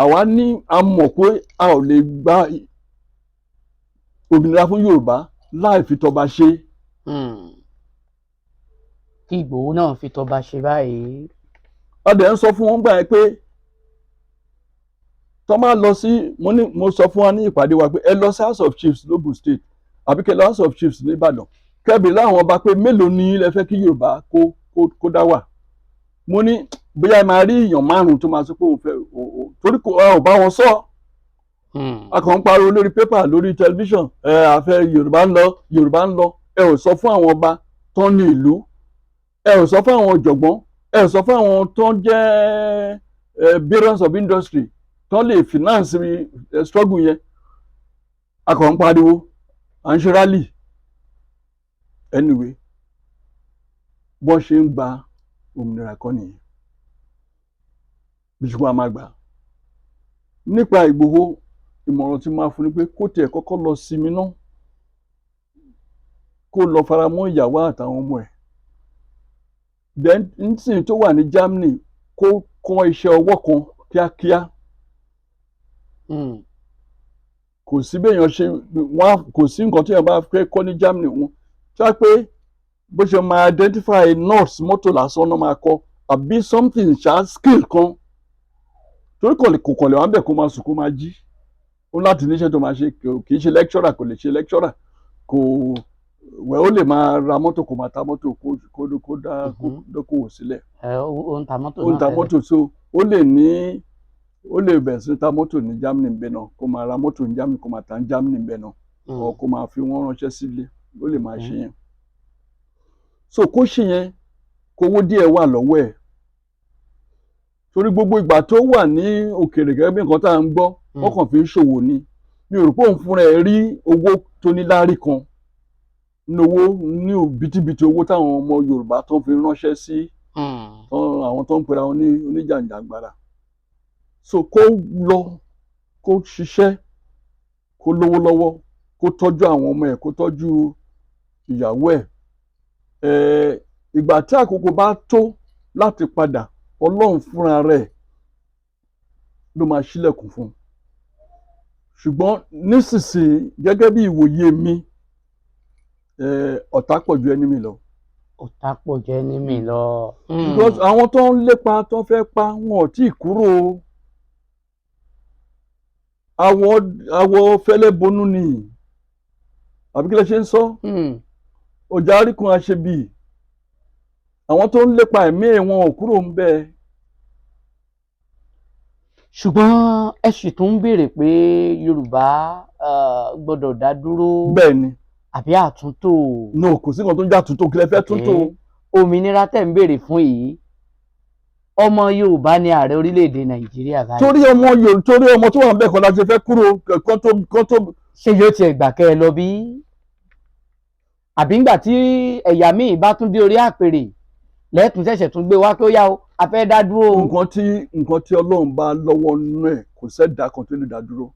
àwa ní a mọ̀ pé a ò lè gba òmìnira fún Yorùbá láì fi tọba ṣe. Kí Ìgbòho náà fi tọba ṣe báyìí. A dẹ̀ ń sọ fún wọn gbà yẹn pé tọ́ máa lọ sí, mo ní, mo sọ fún wa ní ìpàdé wa pé ẹ lọ sí House of Chiefs l'Ógùn State, àbí kẹ́ lọ House of Chiefs ní Ìbàdàn, kẹ́bìrì láwọn ọba pé mélòó ni ilẹ̀ fẹ́ kí Yorùbá kó dá wà. Mo ní bóyá ẹ máa rí èèyàn márùn tó máa sọ pé òun fẹ́, torí kò ò bá wọn sọ. A kàn ń pariwo lórí pépà, lórí tẹlifíṣàn, ẹ àfẹ Yorùbá ń lọ, Yorùbá ń lọ. Ẹ ò sọ fún àwọn ọba tó ní ìlú, ẹ ò sọ fún àwọn ọ̀jọ̀gbọ́n, ẹ ò sọ fún àwọn tó ń jẹ́ barons of industry tó lè finance struggle yẹn. A kàn ń pariwo, à ń ṣe rally. Anyway, bọ́n ṣe ń gba òmìnira kọ́ nìyẹn bí, ṣùgbọ́n a máa gbà nípa Ìgbòho. Ìmọ̀ràn tí máa fún ni pé kó tiẹ̀ kọ́kọ́ lọ sinmi ná, kó lọ faramọ́ ìyàwó àtàwọn ọmọ ẹ̀. Then nísìnyí tó wà ní Germany, kó kọ́ iṣẹ́ ọwọ́ kan kíákíá. Kò sí béèyàn ṣe wọn, kò sí nǹkan tí èèyàn bá fẹ́ kọ́ ní Germany wọn tí wọ́n pé bó ṣe máa identify nuts mọ́tò lásán náà máa kọ́, àbí something ṣá, skill kan, torí kò kàn lè wá bẹ̀ kó máa sùn kó máa jí. Ó láti níṣẹ́ tó máa ṣe. Kì í ṣe lecturer, kò lè ṣe lecturer, kò wẹ̀, ó lè máa ra mọ́tò, kó máa ta mọ́tò, kó dá dókòwò sílẹ̀. Ẹ ó ń ta mọ́tò Ó ń náà ta tẹ́lẹ̀. mọ́tò, so ó lè ní, ó lè bẹ̀rẹ̀ sí ta mọ́tò ní Germany bẹ́ẹ̀ náà, kó máa ra mọ́tò ní Germany, kó máa ta ní Germany bẹ́ẹ̀ náà, or kó máa fi wọ́n ránṣẹ́ sílé. Ó lè máa ṣe yẹn. So kó ṣe yẹn, kówó díẹ̀ wà lọ́wọ́ ẹ̀, torí gbogbo ìgbà tó wà ní òkèèrè, gẹ́gẹ́ bí nǹkan tá à ń gbọ́, wọ́n kàn fi ń ṣòwò ni. Mi ò rò pé òun fúnra ẹ̀ rí owó tó ní láárí kan ní owó ní òbítíbitì owó táwọn ọmọ Yorùbá tó ń fi ránṣẹ́ sí àwọn tó ń pera wọn ní oníjàǹjàǹgbara. So kó lọ kó ṣiṣẹ́, kó lówó lọ́wọ́, kó tọ́jú àwọn ọmọ ẹ̀, kó tọ́jú ìyàwó ẹ̀. Ìgbà tí àkókò bá tó láti padà, Ọlọ́run fúnra rẹ̀ ló máa ṣílẹ̀kùn fún un. Ṣùgbọ́n nísinsìnyí, gẹ́gẹ́ bí ìwòye mi, ọ̀tá pọ̀ ju ẹni mi lọ. Ọ̀tá pọ̀ jẹ́ ẹni mi lọ. Because àwọn tó ń lépa, tó ń fẹ́ pa wọn, ò tí ì kúrò. Awọ awọ fẹ́lẹ́ bonú ni, àbí kí lẹ ṣe ń sọ? Ọjà àríkùn àṣebì, àwọn tó ń lépa ẹ̀mí ẹ̀, wọn ò kúrò ń bẹ́ẹ̀. Ṣùgbọ́n ẹ sì tún ń béèrè pé Yorùbá gbọ́dọ̀ dá dúró. Bẹ́ẹ̀ ni. Àbí àtúntò? No, kò sí nǹkan tó ń jà túntò. Kí lẹ fẹ́ túntò? Òmìnira tẹ̀ ń béèrè fún yìí, ọmọ Yorùbá ní ààrẹ orílẹ̀-èdè Nàìjíríà báyìí. Torí ọmọ Yorùbá, torí ọmọ tó wà ń bẹ̀ kan la ṣe fẹ́ kúrò kan tó. Ṣé yóò tiẹ̀ gbà kẹ́ ẹ lọ bí? Àbí ńgbà tí ẹ̀yà míì bá tún dé orí àpèrè lẹ́ẹ̀tún ṣẹ̀ṣẹ̀ tún gbé wá pé ó yá o, a fẹ́ dá dúró o? Nǹkan tí Ọlọ́run bá lọ́wọ́ nínú ẹ̀, kò sẹ́dá kan tó lè dá dúró.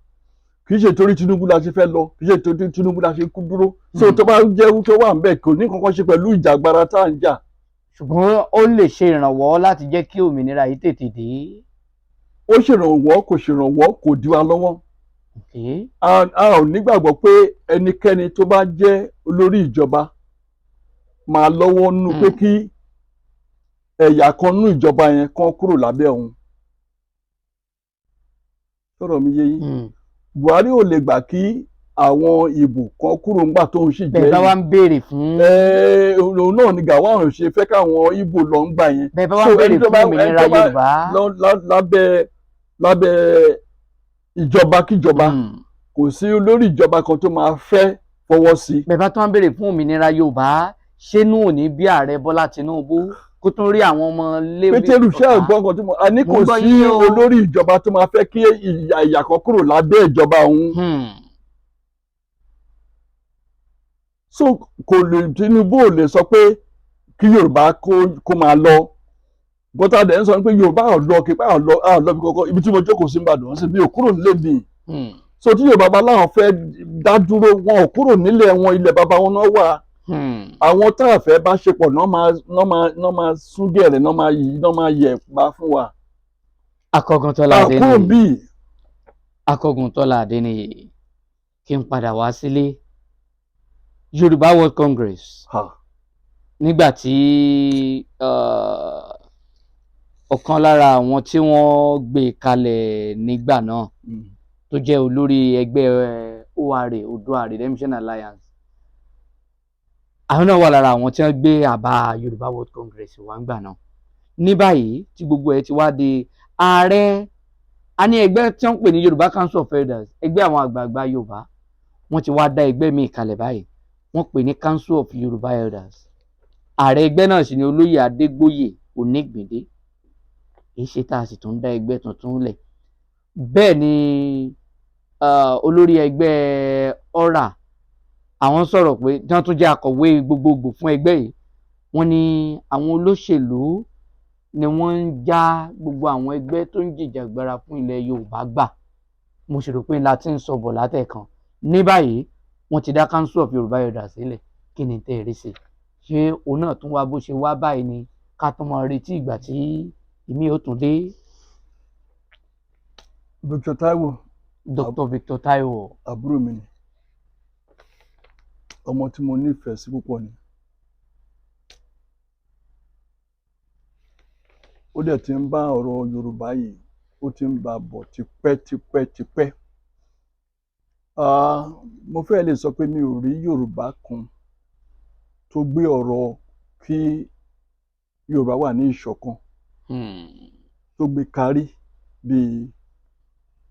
Kì í ṣe torí Tinubu la ṣe fẹ́ lọ, kì í ṣe torí Tinubu la ṣe kú dúró. So tó bá jẹ́ tó wà ń bẹ̀, kò ní kankan ṣe pẹ̀lú ìjàgbara tá à ń jà. Ṣùgbọ́n ó lè ṣe ìrànwọ́ láti jẹ́ kí òmìnira yìí tètè dé. Ó ṣèrànwọ́, kò ṣèrànwọ́, kò dí wa lọ́wọ́. A ò nígbàgbọ́ pé ẹnikẹ́ni tó bá jẹ́ olórí ìjọba máa lọ́wọ́ nínú pé kí ẹ̀yà kan nú ìjọba yẹn kan kúrò lábẹ́ òun. Sọ̀rọ̀ mi yé yín? Buhari ò lè gbà kí àwọn Ìgbò kan kúrò ńgbà tóun sì Bẹ́ẹ̀ bá jẹ́ wá ń béèrè fún òun náà ni Gowon ṣe fẹ́ káwọn Ìgbò lọ ń gbà yẹn. Bẹ́ẹ̀ bá wá So, ń béèrè ẹni tó fún ẹni òmìnira tó bá Yorùbá. Lábẹ́ ìjọba kíjọba, kò sí olórí ìjọba kan tó máa fẹ́ fọwọ́ sí. Bẹ́ẹ̀ bá tún wá ń béèrè fún òmìnira Yorùbá, ṣé nù ò ní bí ààrẹ Bọ́lá Tinubu kó tún rí àwọn ọmọ lébi Pétérù, ṣé ẹ̀gbọ́n kan tí mo a ní Mo kò ń gbọ́ sí yín o. olórí ìjọba tó máa fẹ́ kí ìyà kan kúrò lábẹ́ ìjọba òun. So kò lè, Tinubu ò lè sọ pé kí Yorùbá kó máa lọ. Bọ́tà dẹ̀ ń sọ pé Yorùbá ò lọ, kí pé à lọ bí kankan. Ibi tí mo jókòó sí Ìbàdàn wọ́n sì mi ò kúrò nílé mi. So tí Yorùbá bá láwọn fẹ́ dá dúró, wọn ò kúrò nílẹ̀ wọn, ilẹ̀ bàbá wọn náà wà. Àwọn tá a fẹ́ bá ṣe pọ̀ náà máa sún gẹ̀rẹ̀, náà máa yí, náà máa yẹ̀ bá fún wa. Akọ̀gùntọ́lá A kúrò Adéníyì. Bíi Akọ̀gùntọ́lá Adéníyì, kí n padà wá sílé. Yorùbá World Congress, nígbà tí ọ̀kan lára àwọn tí wọ́n gbé kalẹ̀ nígbà náà tó jẹ́ olórí ẹgbẹ́ ORA, Oòduà Redemption Alliance, àwọn náà wà lára àwọn tí wọ́n gbé àbá Yorùbá World Congress wá ńgbà náà. Ní báyìí tí gbogbo ẹ̀ ti wá di ààrẹ, a ní ẹgbẹ́ tí wọ́n ń pè ní Yorùbá Council of Elders, ẹgbẹ́ àwọn àgbààgbà Yorùbá, wọ́n ti wá dá ẹgbẹ́ míì kalẹ̀ báyìí, wọ́n pè ní Council of Yorùbá Elders. Ààrẹ ẹgbẹ́ náà sì ni olóyè Adégbóyè Onígbìndé. Kì í ṣe tá a sì tún dá ẹgbẹ́ tuntun lẹ̀. Bẹ́ẹ̀ ni olórí ẹgbẹ́ ọ̀rà àwọn sọ̀rọ̀ pé tí wọ́n tún jẹ́ akọ̀wé gbogbogbò fún ẹgbẹ́ yìí, wọ́n ní àwọn olóṣèlú ni wọ́n ń já gbogbo àwọn ẹgbẹ́ tó ń jìjàgbara fún ilẹ̀ Yorùbá gbà. Mo sì rò pé la ti ń sọ bọ̀ látẹ̀kan. Ní báyìí, wọ́n ti dá Council of Yorùbá Elders sílẹ̀. Kí ni tẹ́ ẹ rí sí i? Ṣé òun náà tún wá bó ṣe wá báyìí ni ká tún máa retí ìgbà tí ìmí ò tún dé? Victor Taiwo. Dr. Victor Taiwo. Àbúrò mi ni, ọmọ tí mo nífẹ̀ẹ́ sí púpọ̀ ni. Ó dẹ̀ ti ń bá ọ̀rọ̀ Yorùbá yìí, ó ti ń bá a bọ̀ tipẹ́ tipẹ́ tipẹ́. Ah, mo fẹ́ lè sọ pé mi ò rí Yorùbá kan tó gbé ọ̀rọ̀ kí Yorùbá wà ní ìṣọ̀kan tó gbé kárí bíi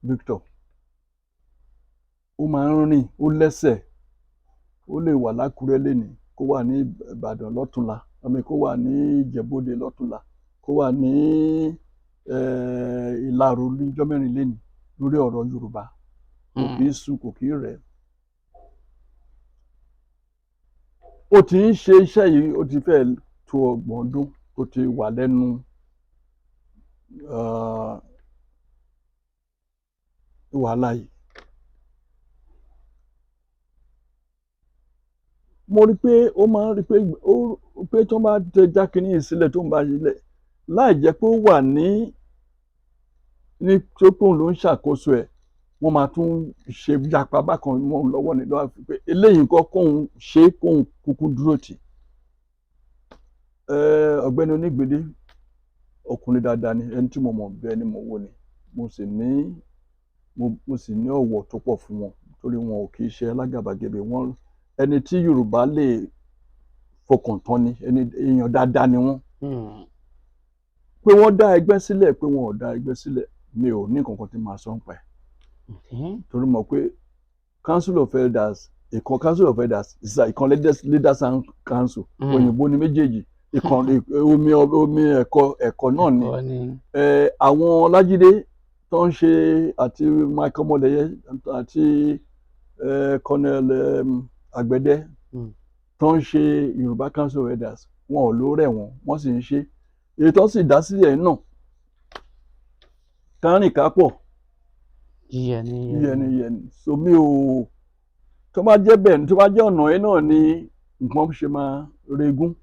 Victor. Ó máa ń rìn, ó lẹ́sẹ̀, ó lè wà lákùrẹ́ lénìí, kó wà ní Ìbàdàn lọ́túnla, àmì kó wà ní Ìjẹ̀bú-Òde lọ́túnla, kó wà ní Ìlaró níjọ́ mẹ́rin lénìí lórí ọ̀rọ̀ Yorùbá. Kò kì í sú, kò kì í rẹ̀. Ó ti ń ṣe iṣẹ́ yìí, ó ti fẹ́ tó 30 ọdún tó ti wà lẹ́nu wàhálà yìí. Mo rí i pé ó máa ń rí i pé ó pé tó bá tẹ jákèjì yìí sílẹ̀, tó ń bá sílẹ̀ láì jẹ́ pé ó wà ní tó pé òun ló ń ṣàkóso ẹ̀, wọ́n máa tún ṣe yapa bákan mọ́ òun lọ́wọ́ ní lọ́wọ́ pé eléyìí nǹkan kóun ṣe, kóun kúkú dúró tì. Ọ̀gbẹ́ni Onígbìndé, ọkùnrin dáadáa ni, ẹni tí mo mọ̀ bẹ́ẹ̀ ni mo wò ni. Mo sì ní ọ̀wọ̀ tó pọ̀ fún wọn torí wọn ò kì í ṣe alágàbàgebè. Wọn ẹni tí Yorùbá lè fọkàn tán ni, ẹni èèyàn dáadáa ni wọ́n. Pé wọ́n dá ẹgbẹ́ sílẹ̀, pé wọn ò dá ẹgbẹ́ sílẹ̀, mi ò ní nǹkan kan tí màá sọ ń pa ẹ̀, torí mọ̀ pé Council of Elders ìkan, Council of Elders ìkan, Leaders and Council, òyìnbó ni méjèèjì, ìkan omi ẹ̀kọ́ ẹ̀kọ́ náà ni. Ẹ̀kọ́ ni. Àwọn Ọlájídé tó ń ṣe àti Michael Mọ́lẹ́yẹ àti Colonel Àgbẹ̀dẹ tó ń ṣe Yorùbá Council of Elders, wọn ò ló rẹ̀ wọ́n, wọ́n sì ń ṣe èyí tó sì dá sílẹ̀ náà, kárìn kápọ̀. Yíyẹ ni. Yíyẹ ni yíyẹ ni. So mi ò, tó bá jẹ́ bẹ́ẹ̀ ni, tó bá jẹ́ ọ̀nà yẹn náà ni nǹkan ṣe máa regún,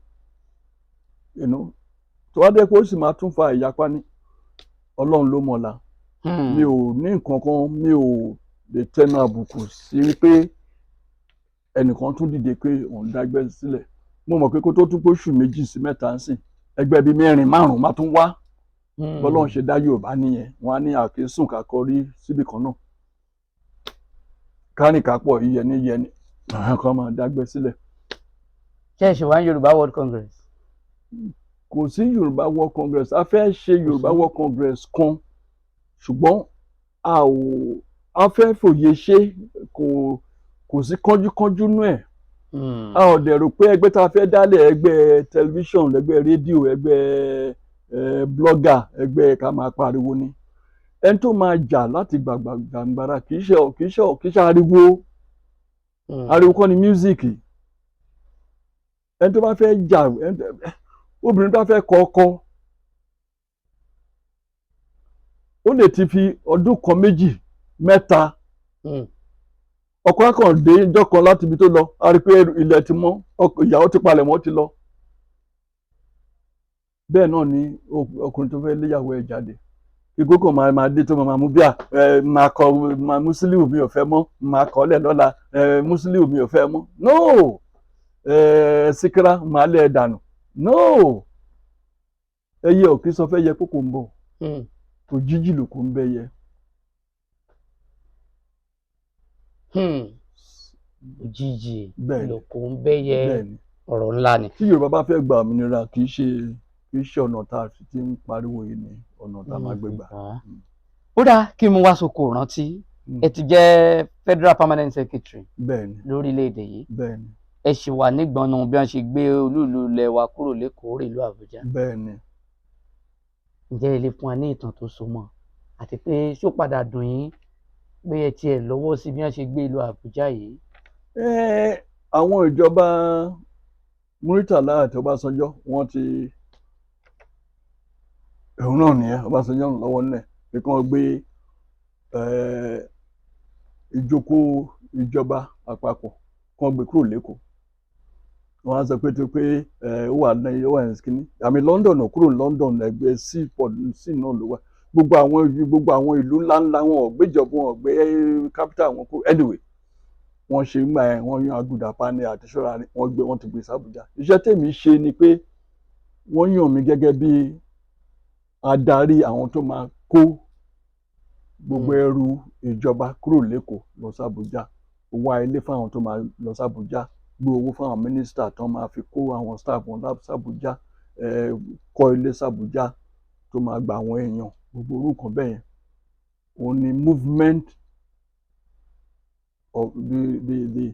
tó bá jẹ́ pé ó sì máa tún fa ìyapa ní, Ọlọ́run ló mọ̀la. Mi ò ní nǹkan kan, mi ò lè tẹnu àbùkù sí wípé ẹnìkan tún dìde pé òun dágbẹ́ sílẹ̀. Mo mọ̀ pé kó tó tún pé oṣù 2 sí 3 ń sìn, Ẹgbẹ́ bíi mẹ́rin márùn-ún máa tún wá. Bọ́lọ́run ṣe dá Yorùbá nìyẹn. Wọ́n á ní àkínsùn kakọrí síbì kan náà, kárìnkápọ̀ yẹni yẹni, àwọn kan máa dágbé sílẹ̀. Ṣé ẹ ṣì wá ní Yorùbá World Congress? Kò sí Yorùbá World Congress. A fẹ́ ṣe Yorùbá World Congress kan, ṣùgbọ́n a ò a fẹ́ fòye ṣe. Kò sí kánjúkánjú nú ẹ̀. A ò dẹ̀ rò pé ẹgbẹ́ tá a fẹ́ dálẹ̀, ẹgbẹ́ tẹlifíṣọ̀n, ẹgbẹ́ rédíò, ẹgbẹ́ blogger, ẹgbẹ́ ká máa pariwo ni. Ẹni tó máa jà láti gbàgbà gbàǹgbàrà kì í ṣe ariwo. Ariwo kọ́ ni music. Ẹni tó bá fẹ́ jà, obìnrin tó bá fẹ́ kọ ọkọ, ó lè ti fi ọdún kan, méjì, mẹ́ta. Ọkọ á kàn dé ijọ́ kan láti ibi tó lọ, a rí i pé ilẹ̀ ti mọ́, ìyàwó ti palẹ̀ mọ́, ti lọ. Bẹ́ẹ̀ náà ni ọkùnrin tó fẹ́ léyàwó ẹ̀ jáde, ikú kò máa dé tó máa mú bíà ẹ máa kọ máa Musiliu mi ò fẹ́ mọ́, máa kọ́ lẹ̀ lọ́la ẹ, Musiliu mi ò fẹ́ mọ́, no, ẹ Síkírá máa lẹ̀ ẹ̀ dànù, no. Ẹyẹ ò kí sọ fẹ́ yẹ kókò ń bọ̀. Kò jíjì ló kò ń bẹ́ yẹ. Òjijì Bẹ́ẹ̀ni. lòkò ń bẹ́yẹ. Bẹ́ẹ̀ni. Ọ̀rọ̀ ńlá ni. Tí Yorùbá bá fẹ́ gba òmìnira, kì í ṣe ọ̀nà tá a fi ti ń pariwo yìí ni ọ̀nà tá a máa gbé gbà. Ó dáa, kí mo wá sóko rántí. Ẹ ti jẹ́ Federal Permanent Secretary Bẹ́ẹ̀ni. lórílẹ̀‐èdè yìí. Bẹ́ẹ̀ni. Ẹ ṣì wà nígbọnnu bí wọ́n ṣe gbé olúùlú ilẹ̀ wa kúrò l'Ékòó rè ìlú Àbújá. Bẹ́ẹ̀ni. Ǹjẹ́ ẹ lè fún wa ní ìtàn tó so mọ́, àti pé ṣó padà dùn yín pé ẹ tiẹ̀ lọ́wọ́ sí bí wọ́n ṣe gbé ìlú Àbújá yìí? Àwọn ìjọba Muritàlá àti Ọbásanjọ́, wọ́n ti òun náà nìyẹn. Ọbásanjọ́ ń lọ́wọ́ nílẹ̀ pé kí wọ́n gbé ìjókòó ìjọba àpapọ̀, kí wọ́n gbé kúrò l'Ékòó. Wọ́n á sọ pé tó pé ó wà ní kíní àmì London ò kúrò ní London, ẹgbẹ́ seaport sí náà ló wà. Gbogbo àwọn ìlú ńláńlá, wọn ò gbéjọba, wọn ò gbé capital wọn kúrò. Anyway, wọ́n ṣe ń gbà yẹn, wọ́n yan Àgùdà Pani àti ṣọ́ra ni wọ́n gbé, wọ́n ti gbé sàbújá. Iṣẹ́ tèmi ṣe ni pé wọ́n yàn mí gẹ́gẹ́ bí adarí àwọn tó máa kó gbogbo ẹrù ìjọba kúrò l'Ékòó lọ sàbújá, wá ilé fáwọn tó máa lọ sàbújá, gbé owó fáwọn mínísítà tó máa fi kó àwọn staff wọn lọ sàbújá, kọ́ ilé sàbújá tó máa gba àwọn èèyàn, gbogbo orúkọ bẹ́ẹ̀ yẹn. Òun ni movement of the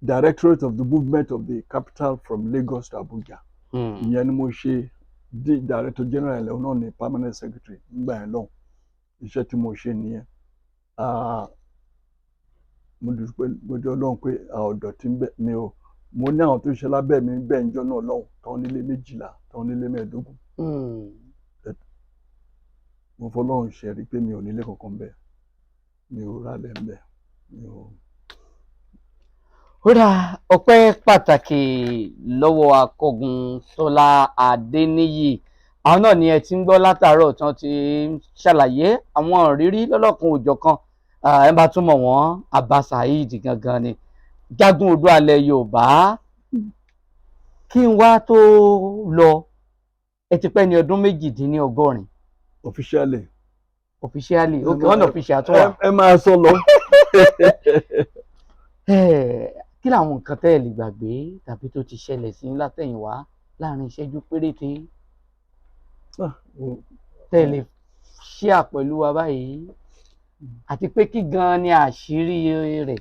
directorate of the movement of the capital from Lagos to Abuja. Ìyẹn ni mo ṣe di director general ẹ̀ náà ní permanent secretary nígbà yẹn lọ́hùn. Iṣẹ́ tí mo ṣe nìyẹn. Ah, mo dúpẹ́ gbọ́dọ̀ Ọlọ́run pé ọ̀dọ̀ tí ń bẹ mi ò mo ní àwọn tó ṣe lábẹ́ mi bẹ́ẹ̀ ń jọ́ náà lọ́hùn tán nílé 12, tán nílé 15. Mo fọlọ́run ṣe rí pé mi ò nílé kankan bẹ́ẹ̀, mi ò rálẹ̀ ń bẹ́ẹ̀, mi ò. Ó dá, ọpẹ́ pàtàkì lọ́wọ́ Akọgun Tọ́lá Adéníyì. Àwọn náà ni ẹ ti ń gbọ́ látàárọ̀ tí wọ́n ti ń ṣàlàyé àwọn ìrírí lọ́lọ́kan òjọ̀kan. Ẹ bá túmọ̀ wọ́n, Abba Saheed gangan ni jagun Oòduà alẹ́ Yorùbá. Kí n wá tó lọ, ẹ ti pẹ́ ní ọdún 98. Officially. Officially, ok, unofficial tó wà. Ẹ máa sọ lọ. Kí làwọn nǹkan tẹ́ ẹ lè gbàgbé tàbí tó ti ṣẹlẹ̀ sí látẹ̀yìnwá láàrin ìṣẹ́jú péréte tẹ́ ẹ lè ṣíà pẹ̀lú wa báyìí, àti pé kí gan-an ni àṣírí rẹ̀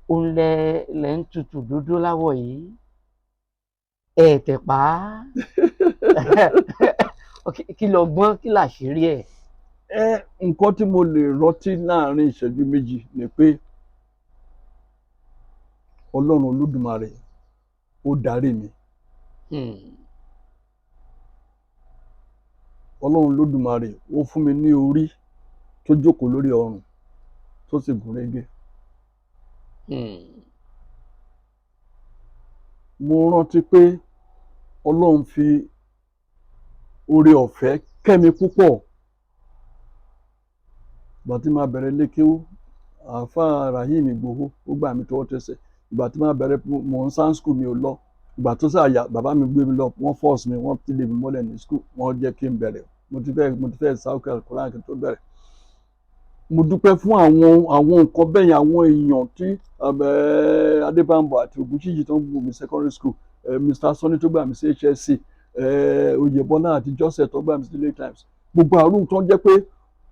òun lẹ ń tutù dúdú láwọ̀ yìí, ẹ tẹ̀pá, kí lọ gbọ́n, kí làṣírí ẹ̀? Ẹ nǹkan tí mo lè rántí láàrin ìṣẹ́jú 2 ni pé Ọlọ́run Olódùmarè ó darí mi. Ọlọ́run Olódùmarè ó fún mi ní orí tó jókòó lórí ọrùn tó sì gún régé. Mo rántí pé Ọlọ́run fi oore ọ̀fẹ́ kẹ́ mi púpọ̀. Ìgbà tí màá bẹ̀rẹ̀ ilé kéwú, àáfàá Rahim Ìgbòho ó gbà mí tọwọ́ tẹsẹ̀. Ìgbà tí màá bẹ̀rẹ̀, mò ń sáń school, mi ò lọ. Ìgbà tó sàyà, bàbá mi gbé mi lọ, wọ́n force mi, wọ́n ti lé mi mọ́lẹ̀ ní school, wọ́n jẹ́ kí n bẹ̀rẹ̀. Mo ti fẹ́ sáwùkẹ́ Quran kí n tó bẹ̀rẹ̀. Mo dúpẹ́ fún àwọn nǹkan bẹ́ẹ̀ yẹn, àwọn èèyàn tí Adébámbọ̀ àti Ògúnṣíjì tó ń gbọ́ mi secondary school, Mr. Sanni tó gbà mí sí HSC, Oyèbọ́lá àti Joseph tó gbà mí sí Daily Times, gbogbo àrùn tó ń jẹ́ pé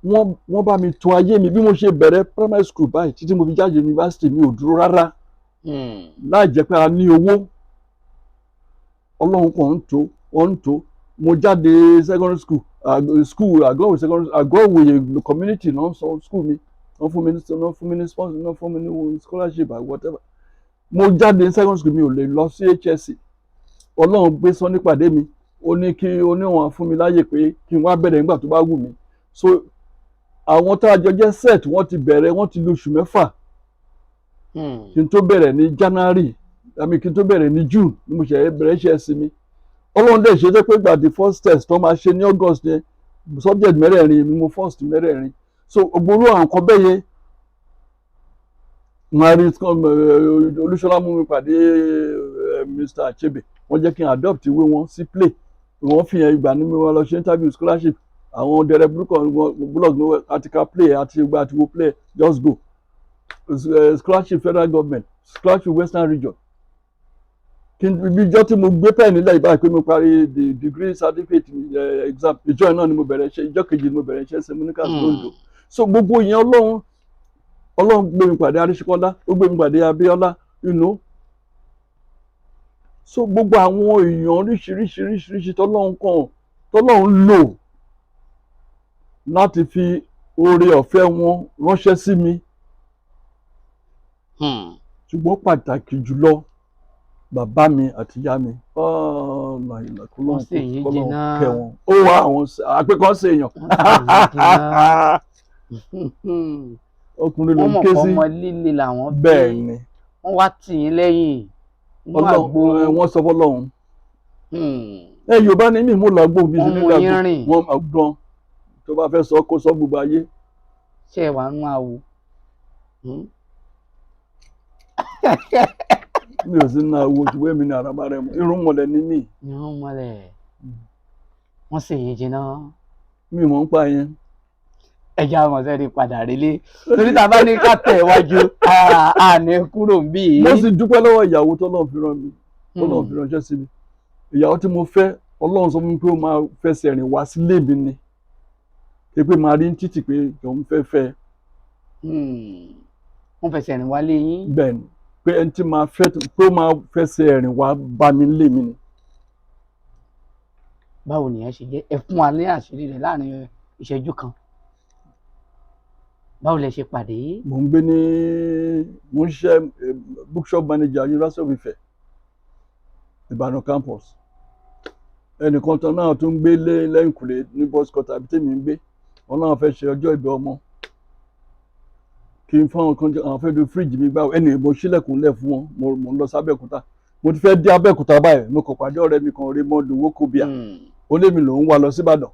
wọ́n bá mi tò ayé mi. Bí mo ṣe bẹ̀rẹ̀ primary school báyìí títí mo fi jáde university, mi ò dúró rárá láì jẹ́ pé a ní owó. Ọlọ́run kan ń tó, wọ́n ń tó. Mo jáde secondary school, school Àgọ́ secondary, Àgọ́ Ìwòye community náà sọ school mi. Wọ́n fún mi ní sponsor, wọ́n fún mi ní scholarship or whatever. Mo jáde secondary school, mi ò lè lọ sí HSC. Ọlọ́run gbé sọ nípàdé mi, ó ní kí ó ní wọn fún mi láyè pé kí n wá bẹ̀rẹ̀ nígbà tó bá wù mí. So àwọn tá a jọ jẹ́ set, wọ́n ti bẹ̀rẹ̀, wọ́n ti lu oṣù 6 kí n tó bẹ̀rẹ̀ ní January, àmì kí n tó bẹ̀rẹ̀ ní June ni mo ṣe bẹ̀rẹ̀ HSC mi. Ọlọ́run dẹ̀ ṣe é pé gbà the first test tó máa ṣe ní August yẹn, subject mẹ́rẹ̀ẹ̀rin ni mo first mẹ́rẹ̀ẹ̀rin. So gbogbo àwọn nǹkan bẹ́ẹ̀ yẹn, mari Olúṣọlá mú mi pàdé Mr. Achebe, wọ́n jẹ́ kí n adopt ìwé wọn sí play. Wọ́n fi hàn ìgbà ní mi, wọ́n lọ ṣe interview scholarship. Àwọn dẹrẹ burúkú blog ní àti ka play àti ìgbà àti wo play, just go scholarship, federal government scholarship, Western Region. Kí n ibi ìjọ tí mo gbé pen nílẹ̀ ìbáyìí pé mo parí the degree certificate exam, ìjọ yẹn náà ni mo bẹ̀rẹ̀ iṣẹ́. Ìjọ kejì ni mo bẹ̀rẹ̀ iṣẹ́ semunicas lóńdó. So gbogbo yẹn, Ọlọ́run gbé mi pàdé Aríṣíkọ́lá, ó gbé mi pàdé Abíọ́lá. So gbogbo àwọn èèyàn oríṣiríṣiríṣiríṣi tọ́lọ́run kàn, tọ́lọ́run lò láti fi oore ọ̀fẹ́ wọn ránṣẹ́ sí mi. Ṣùgbọ́n pàtàkì jùlọ, bàbá mi àti ìyá mi. Wọ́n sì yín jìnnà. Kẹ́ wọn. Ó wá àwọn àpékan ṣe èèyàn. Wọ́n sì yín jìnnà. Ọkùnrin ló Wọ́n ń mọ̀ ké pé sí. ọmọ líle làwọn bí. Bẹ́ẹ̀ ni. Wọ́n wá tì yín lẹ́yìn inú àgbo. Ọlọ́run, wọ́n sọ fọlọ́run. Ẹ Yorùbá ní mi mú làgbó mi sí Wọ́n mú nílàgbó. yín rìn. Wọ́n máa gbọ́n tó bá fẹ́ sọ, kó sọ gbogbo ayé. Ṣé ẹ wà nú àwo? Mi ò sí nínú awo, ṣùgbọ́n èmi ní àràbà rẹ̀ mọ́ irun mọ̀lẹ́ ní mí. Irun mọ́lẹ̀, wọ́n sì yín jìnnà. Mi mọ̀ ń pa yẹn. Ẹja ọmọọṣẹ́ ni padà relé, torí tá a bá ní ká tẹ̀ wájú, a ní kúrò ń bí. Mo sì dúpẹ́ lọ́wọ́ ìyàwó tọ́lọ́run fi rán mi, tọ́lọ́run fi ránṣẹ́ sí mi. Ìyàwó tí mo fẹ́, Ọlọ́run sọ fún mi pé ó máa fẹsẹ̀ rìn wá sílé mi ni, pé máa rí ní títì pé òun fẹ́ fẹ́. Wọ́n fẹsẹ̀ rìn wálé yín. Bẹ́ẹ̀ ni, pé ẹni tí máa fẹ́, pé ó máa fẹsẹ̀ rìn wá bá mi lé mi ni. Báwo nìyẹn ṣe jẹ́? Ẹ fún wa ní àṣírí rẹ̀ láàrin ìṣẹ́jú kan. Báwo lẹ ṣe pàdé? Mò ń gbé ní, mo ń ṣiṣẹ́ bookshop manager, University of Ife, Ìbàdàn campus. Ẹnìkan tán náà tó ń gbé lé lẹ́yìnkùlé ní boys quarter àbí tèmi ń gbé, wọn náà fẹ́ ṣe ọjọ́ ìbí ọmọ, kí n fún àwọn kan jẹ, àwọn fẹ́ do fíríjì mi gbà. Ẹnì mo ṣílẹ̀kùn lẹ̀ fún wọn. Mo ń lọ sí Abẹ́òkúta, mo ti fẹ́ dé Abẹ́òkúta báyìí, mo kàn pàdé ọ̀rẹ́ mi kan, Raymond Wokobia. Ó lé mi lòún wá lọ síbàdàn.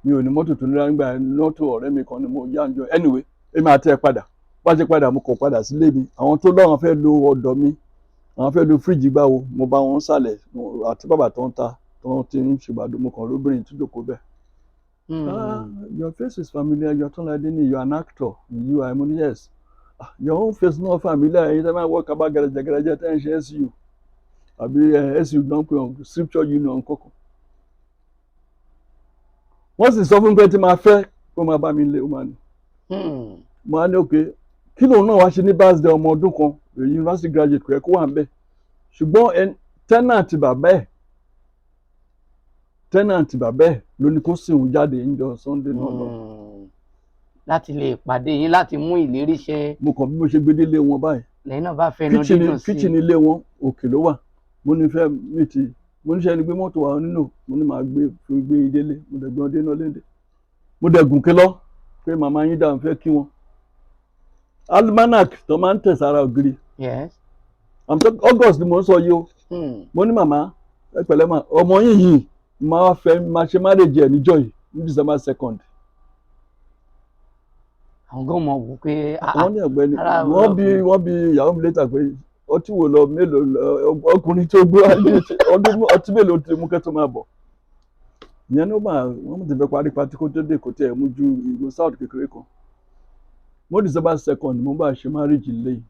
Mi ò ní mọ́tò tó nira nígbà yẹn, mọ́tò ọ̀rẹ́ mi kan ni mo yá ń jọ. Anyway, èmi àti ẹ̀ padà bá ṣe padà, mo kàn padà sílé mi. Àwọn tó lọ́wọ́n fẹ́ lo ọ̀dọ̀ mi, àwọn fẹ́ lo fíríjì gbáwo, mo bá wọn sàlẹ̀ àti bàbá tó ń ta, tó ti ń ṣègbàdo. Mo kàn lóbìnrin tó jókòó bẹ́ẹ̀. "Ah, your face is familiar. You are Tola Adeniyi. You are an actor. You are." Mo ní, "Yes." "Ah, your own face not familiar. Ẹ̀yin tẹ́ máa wọ kaba gẹ̀rẹ́jẹ gẹ̀rẹ́jẹ tẹ́ ń ṣe SU àbí SU náà pé ọ̀ Scripture Union kọ̀ọ̀kan." Wọ́n sì sọ fún mi pé tí máa fẹ́ kó máa bá mi lé, ó máa ní. Mo á ní òkè kí lòun náà wá ṣe ní birthday ọmọ ọdún kan, èyí university graduate, kò yẹ kó wà ń bẹ̀. Ṣùgbọ́n tenant bàbá ẹ̀ ló ní kó sìn òun jáde níjọ́ Sunday náà lọ. Láti lè pàdé yín, láti mú ìlérí ṣẹ. Mo kàn bí mo ṣe gbé délé wọn báyìí. Lẹ́yìn náà bá fẹnu kíchìnì dídùn sí. Kíchìnì ilé wọn, òkè ló wà. Mo ní fẹ́ mìtì, mo ní sẹ́ni gbé mọ́tò wa nínú, mo ní màá gbé fi gbé yín délé. Mo dẹ̀ gbé wọn dé náà léde, mo dẹ̀ gùn ké lọ pé màmá yín dà, ń fẹ́ kí wọn. Almanac tó máa ń tẹ̀ sára ògiri. I'm talking August ni mo ń sọ yìí o. Mo ní, "Màmá, ẹ pẹ̀lẹ́ mà, ọmọ yín yìí máa fẹ́ máa ṣe marriage ẹ̀ níjọ́ yìí, ní December 2nd." Àwọn gan mọ̀ wò pé ah, Wọ́n ní, "Ọ̀gbẹ́ni." Ara Wọ́n bí, wọ́n bí ìyàwó mi létà pé Ọtí wo lọ mélòó lọ ọkùnrin tó gbé wálé, ọdún ọtí mélòó ti mú kẹ́ tó máa bọ̀? Ìyẹn ló máa wọ́n ti fẹ́ parí party kó tó dé, kó tẹ̀ mú ju ìgò stout kékeré kan. Mo December 2nd mo bá ṣe marriage lẹ́yìn,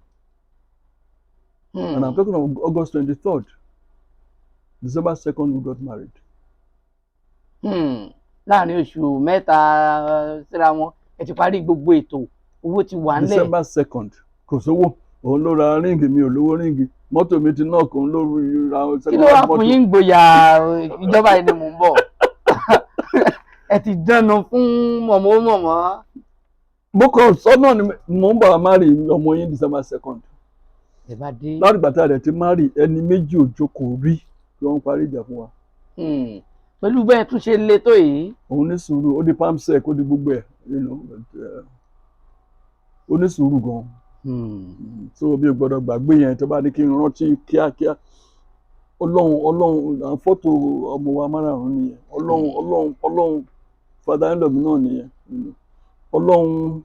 and I'm talking of August 23rd. December 2nd we got married. Láàrin oṣù 3 síra wọn, ẹ ti parí gbogbo ètò, owó ti wà ńlẹ̀. December 2nd, kò sówó. Òun ló ra ring, mi ò lówó ring. Mọ́tò mi ti náà, kò ń ló ra. Kí ló wà fún yín gboyà ìjọba yìí ni mò ń bọ̀? Ẹ ti dáná fún mọ̀mọ́ mọ̀mọ́. Mo kàn sọ́nà ni mò ń bọ̀ wá marry ọmọ yín December 2nd. Ẹ bá dé. Láti gbà tá a rẹ̀ ti marry, ẹni méjì ò jókòó rí kí wọ́n parí ìjà fún wa. Pẹ̀lú bẹ́ẹ̀ tún ṣe le tó yìí. Òun ní sùúrù, ó di perm sec, ó di gbogbo ẹ̀, but, ó ní sùúrù gan. So bí o gbọ́dọ̀ gbàgbé yẹn, tó bá ní kí n rántí kíákíá, Ọlọ́run, Ọlọ́run, àwọn fọ́tò ọmọ wa márààrún nìyẹn. Ọlọ́run, Ọlọ́run, Ọlọ́run, father in law mi náà nìyẹn. Ọlọ́run,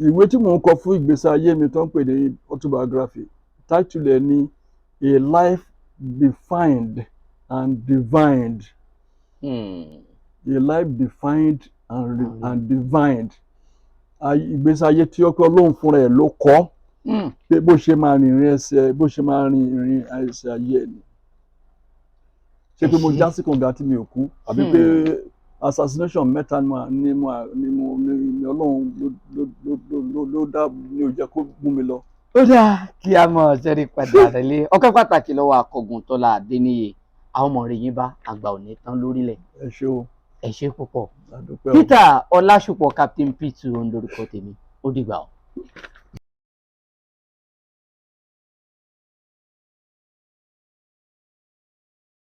ìwé tí mò ń kọ fún ìgbésí ayé mi tó ń pè ní autobiography, title ẹ̀ ní "A Life Defined and Divined". A Life Defined and Divined. Ìgbésí ayé tí ó pé Ọlọ́run fúnra ẹ̀ ló kọ́ pé bó ṣe máa rìn ìrìn ẹsẹ̀, bó ṣe máa rìn ìrìn ẹsẹ̀ ayé ẹ̀ ni. Ṣé pé mo já sí kànga tí mi ò kú, àbí pé assassination mẹ́ta ni mo ní mo ní mo ní ní Ọlọ́run ló dá ní ò jẹ́ kó mú mi lọ. Ó dáa, kí a mọ̀ ṣẹ́rí padà rẹ̀lé. Ọpẹ́ pàtàkì lọ́wọ́ akọ̀gùn Tọ́lá Adéníyè. Àwọn ọmọ rẹ̀ yín bá àgbà òní tán lórílẹ̀. Ẹ ṣé o. Ẹ ṣé púpọ̀. A dúpẹ́ o. Peter Ọlásùpọ̀, Captain P2, ń lórúkọ tèmi. Ó dìgbà o.